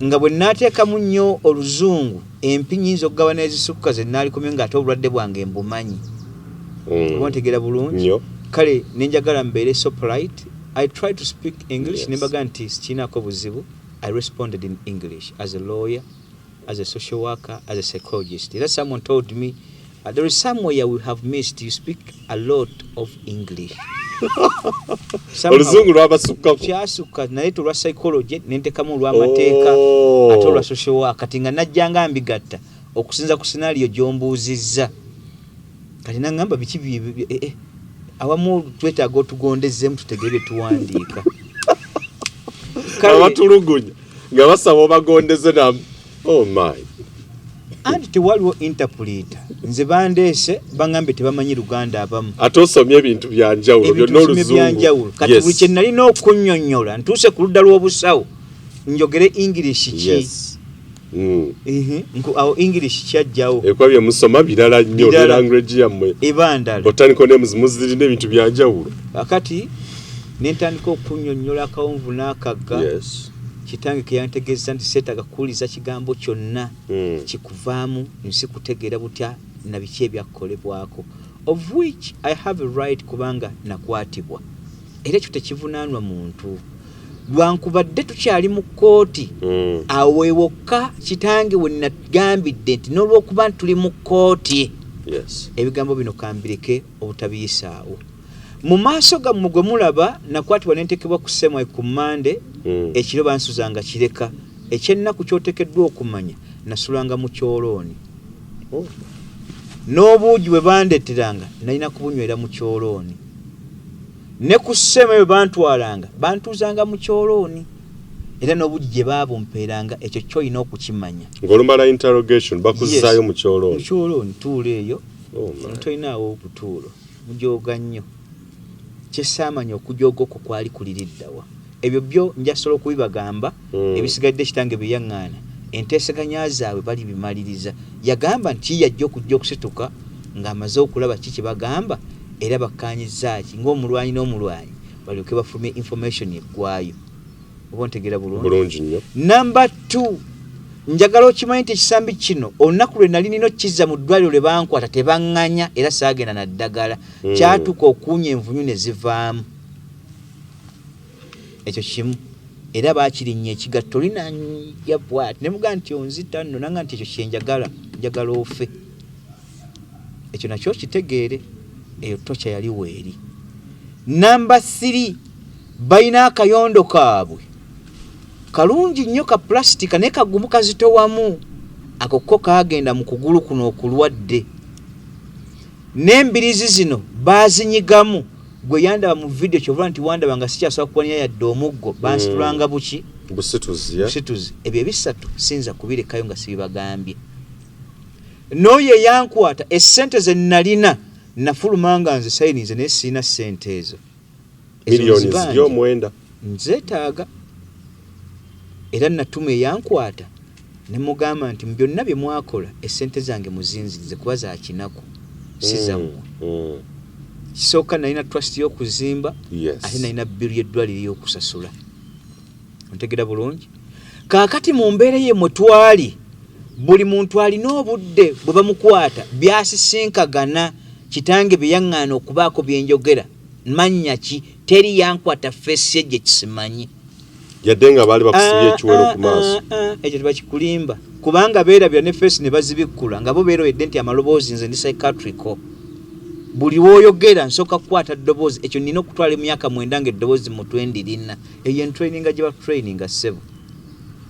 Nga bwe naateekamu nnyo oluzungu, empi nnyinza okugabana ezisukka ze naalikomye ng'ate obulwadde bwange mbumanyi. Oba ontegeera bulungi? Nnyo. Kale ne njagala mbeere so polite. I try to speak English, ne mbaga nti sikiinaako buzibu. I responded in English as a lawyer, as a social worker, as a psychologist. Era someone told me, there is somewhere we have missed. You speak a lot of English. Somehow, Oluzungu lwabasukkako. Kyasukka, naye olwa psychology ne ntekamu olw'amateeka, ate olwa social work. Kati nga najjanga mbigatta okusinza ku scenario gy'ombuuzizza. Kati nangamba biki awamu twetaaga otugondezzeemu tutegere bye tuwandiika. Kale Abatulugunya nga basaba obagondeze namu. Oh my. Anti tewaliwo interpreter. Nze bandeese baŋŋambye tebamanyi Luganda abamu. Ate osomye ebintu bya njawulo Ebintu byonna nsomye bya oluzungu. njawulo. Kati buli kye nalina okunnyonnyola ntuuse ku ludda lw'obusawo njogere English ki? Awo English kyajjawo. Ekuba bye musoma birala nnyo ne Birala. language yammwe. Eba ndala. Botanical names muzirina ebintu bya njawulo. Kakati ne ntandika okunnyonnyola akawonvu n'akagga. Kitange ke yantegeeza nti seetaaga kuwuliza kigambo kyonna kikuvaamu nsi kutegeera butya na biki ebyakukolebwako, of which I have a right kubanga nakwatibwa era ekyo tekivunaanwa muntu lwankubadde tukyali mu kkooti. Awo we wokka kitange we nagambidde nti n'olwokuba nti tuli mu kkooti, ebigambo bino kambireke obutabiyisaawo mu maaso gammwe. Gwe mulaba nakwatibwa ne nteekebwa ku Semwai ku Mmande ekiro, bansuzanga Kireka. Ekyennaku ky'oteekeddwa okumanya, nasulanga mu kyolooni n'obuugi bwe bandeeteranga nalina kubunywera mu kyolooni, ne ku Semwai bwe bantwalanga bantuuzanga mu kyolooni era n'obuugi gye baabumpeeranga. Ekyo ky'olina okukimanya. Ng'olumala interrogation bakuzzaayo mu Mu kyolooni. kyolooni, tuula eyo. Oh my. Tolinaawo obutuulo, mujooga nnyo. Kyesaamanya okujooga okwo kwali kuliriddawa. Ebyo byo njasobola okubibagamba. Ebisigadde kitange bye yaŋŋaana, enteeseganya zaabwe bali bimaliriza. Yagamba nti yajja okujja okusituka ng'amaze okulaba ki kye bagamba era bakkaanyizza ki ng'omulwanyi n'omulwanyi, balyoke bafulumye information eggwayo. Oba ontegeera bulungi? Bulungi nnyo. Namba 2, njagala okimanyi nti ekisambi kino olunaku lwe nali nina okukizza mu ddwaliro lwe bankwata tebaŋŋanya era saagenda na ddagala. Kyatuuka okuwunya envunyu ne zivaamu. Ekyo kimu. Era baakirinnya ekigatto linanja bwati ne mugamba nti onzita nno, nanga nti ekyo kyenjagala, njagala ofe. Ekyo nakyo kitegeere, eyo torture yali weeri. Namba 3, balina akayondo kaabwe kalungi nnyo ka pulastika naye kagumu kazitowamu. Ako ko kaagenda mu kugulu kuno okulwadde n'embirizi zino baazinyigamu. Gwe yandaba mu vidiyo kyovula nti wandaba nga sikyasobola kuwanira yadde omuggo, bansitulanga buki? Busituzi, ya? Busituzi. Ebyo ebisatu siyinza kubirekayo nga sibibagambye. N'oyo eyankwata essente ze nalina, nafuluma nga nze sayinize naye sirina ssente ezo. Ezo Miliyoni nzibanja. ziri 9. Nzeetaaga. Era natuma eyankwata ne mugamba nti mu byonna bye mwakola essente zange muzinzirize kuba za kinaku, si zammwe. Kisooka nalina trust y'okuzimba, ate nalina bill y'eddwaliro ey'okusasula. Ontegera bulungi? Kaakati mu mbeera ye mwe twali, buli muntu alina obudde bwe bamukwata byasisinkagana. Kitange bye yaŋŋaana okubaako bye njogera mannya ki, teri yankwata face ye gye kisimanyi. Yadde nga baali bakusibye ekiwero ku maaso. Ekyo tebakikulimba kubanga beerabira ne face ne bazibikkula nga bo beeroyedde nti amaloboozi. Nze ndi psychiatrical, buli w'oyogera nsooka kukwata ddoboozi. Ekyo nina okutwala emyaka 9 nga eddoboozi mutwe ndirina. Eyo entraininga gye batraininga, ssebo.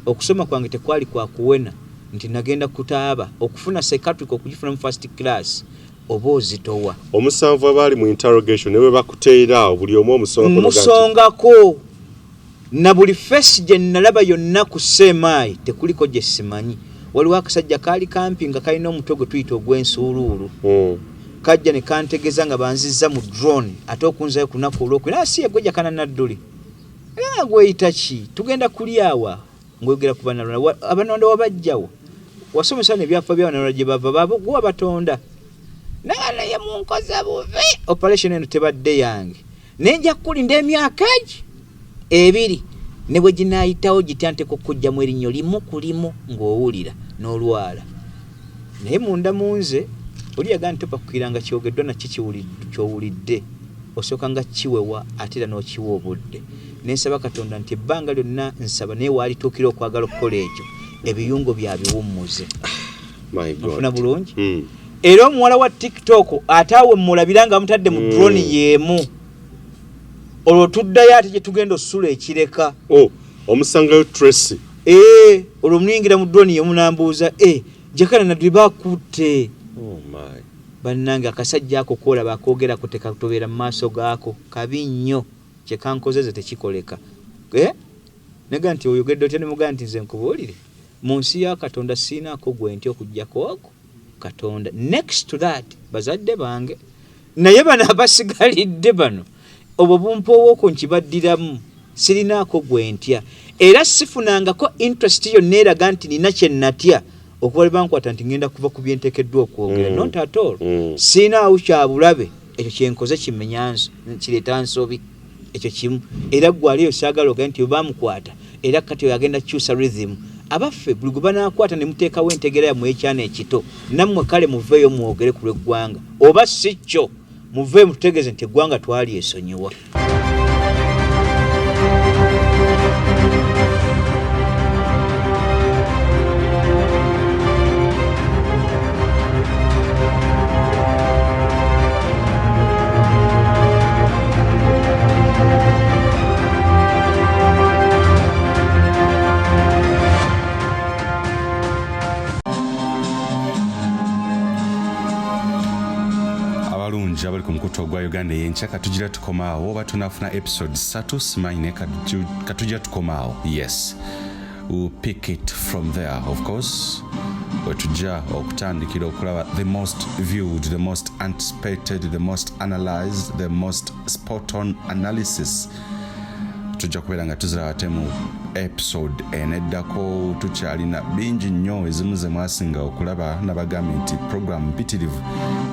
Okusoma kwange tekwali kwa kuwena nti nagenda kutaaba okufuna psychiatric, okugifuna mu first class oba ozitowa. 7 abaali mu interrogation ne bwe bakuteera awo, buli omu omusongako n'oga nti- Musongako na buli face gye nalaba yonna ku seemaayi tekuliko gye simanyi. Waliwo akasajja kaali kampi nga kalina omutwe gwe tuyita ogw'ensuuluulu. Kajja ne kantegeeza nga banzizza mu drone ate okunzayo ku lunaku olwokubiri. Asi yegwe Jakana Nadduli, era gweyita ki? Tugenda kulyawa ng'oyogera ku Bannalonda. Abanalonda wabajjawo, wasomesa nebyafa by'Abanalonda gye bava babo gwe wabatonda. Naye naye munkoze bubi, operation eno tebadde yange, naye nja kukulinda emyaka egi 2 ne bwe ginaayitawo gitya, nteeka okukugjamu erinnyo limu ku limu ng'owulira n'olwala. Naye munda mu nze oli yagaa nti topakukiranga kyogeddwa naki kyowulidde, osooka nga kiwewa ate era n'okiwa obudde. Nensaba Katonda nti ebbanga lyonna nsaba naye waalituukira okwagala okukola ekyo, ebiyungo byabiwummuze. My God. Nfuna bulungi? Era omuwala wa TikTok ate awe mulabira nga bamutadde mu drone y'emu. Olwo tuddayo ate gye tugenda osula ekireka. Oh, omusangayo Tracy. Ee, olwo muyingira mu drone y'emu nambuuza, Jakana Nadduli bakutte. Oh my. Bannange, akasajja ako koolaba akoogerako tekatobeera mu maaso gaako, kabi nnyo, kye kankozeze tekikoleka. Nega nti oyogedde otya? Ne mugamba nti nze nkubuulire, mu nsi ya Katonda siinaako gwe ntya okuggyako ogwo. Katonda. Next to that, bazadde bange. Naye bano abasigalidde bano, obwo bumpoowooko nkibaddiramu, sirinaako gwe ntya. Era sifunangako interest yonna eraga nti nina kye natya okuva lwe bankwata nti ngenda kuva ku bye nteekeddwa okwogera. Not at all. Sirinaawo kya bulabe, ekyo kye nkoze kimenya kireeta nsobi. Ekyo kimu. Era ggwe ali eyo saagala ogambe nti bwe baamukwata era kati oyo agenda kukyusa rhythm. Abaffe buli gwe banaakwata ne muteekawo entegeera yammwe ey'ekyana ekito, nammwe kale muveeyo mwogere ku lw'eggwanga. Oba si kyo, muveeyo mututegeeze nti eggwanga twalyesonyiwa. Abalungi abali ku mukutu ogwa Uganda eyenkya, katugira tukomaawo oba tunafuna episode 3 simanyi, naye katujja tukomaawo. Yes, we'll pick it from there. Of course, wetujja okutandikira okulaba the most viewed, the most anticipated, the most analyzed, the most spot on analysis. Tujja kubeera nga tuziraba ate mu episode eneddako. Tukyalina bingi nnyo, ezimu ze mwasinga okulaba. Nabagambye nti program mpitirivu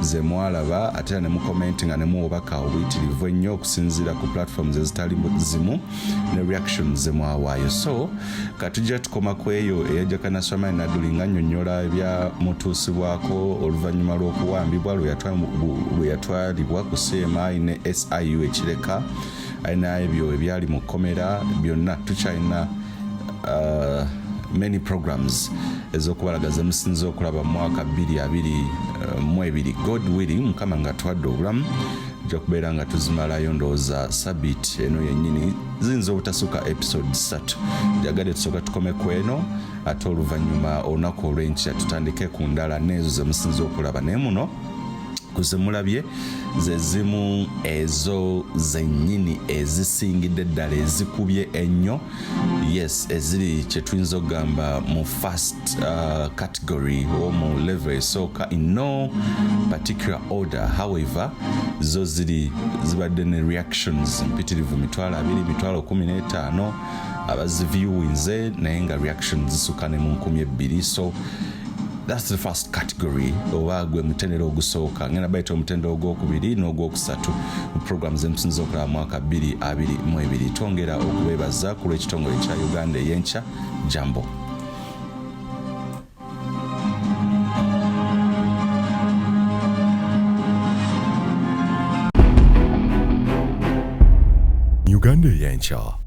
ze mwalaba, ate era ne mukomenti nga ne muwobaka obuyitirivu ennyo okusinziira ku platforms ezitali zimu ne reactions ze mwawaayo. So katujja tukoma ku eyo eya Jakana Swamani Nadduli nga nnyonnyola ebyamutuusibwako oluvannyuma lw'okuwambibwa lwe yatwalibwa ku CMI ne SIU ekireka alina ebyo ebyali mu kkomera byonna. Tukyalina many programs ez'okubalaga zemusinze okulaba mu mwaka 2022. God willing, Mukama nga tuwadde obulamu, tujja kubeera nga tuzimalayo. Ndowooza sabit eno yennyini ziyinza obutasukka episode 3. Njagadde tusooka tukome ku eno, ate oluvannyuma olunaku olw'enkya tutandike ku ndala n'ezo zemusinze okulaba. Naye muno kuzemulabye ze zimu ezo zennyini ezisingidde ddala, ezikubye ennyo. Yes, eziri kyetuyinza okugamba mu first category or mu level esooka, in no particular order. However, zo ziri zibadde ne reactions mpitirivu, 20,000, 15,000 abaziviewinze, naye nga reactions zisukka ne mu 2000. So that's the first category, oba gwe mutendera ogusooka. Ngenda bayita omutendera ogwokubiri n'ogwokusatu mu programs emusinza okulaba mwaka 2022. Twongera okubeebaza ku lw'ekitongole kya Uganda ey'enkya. Jambo. Uganda Eyenkya.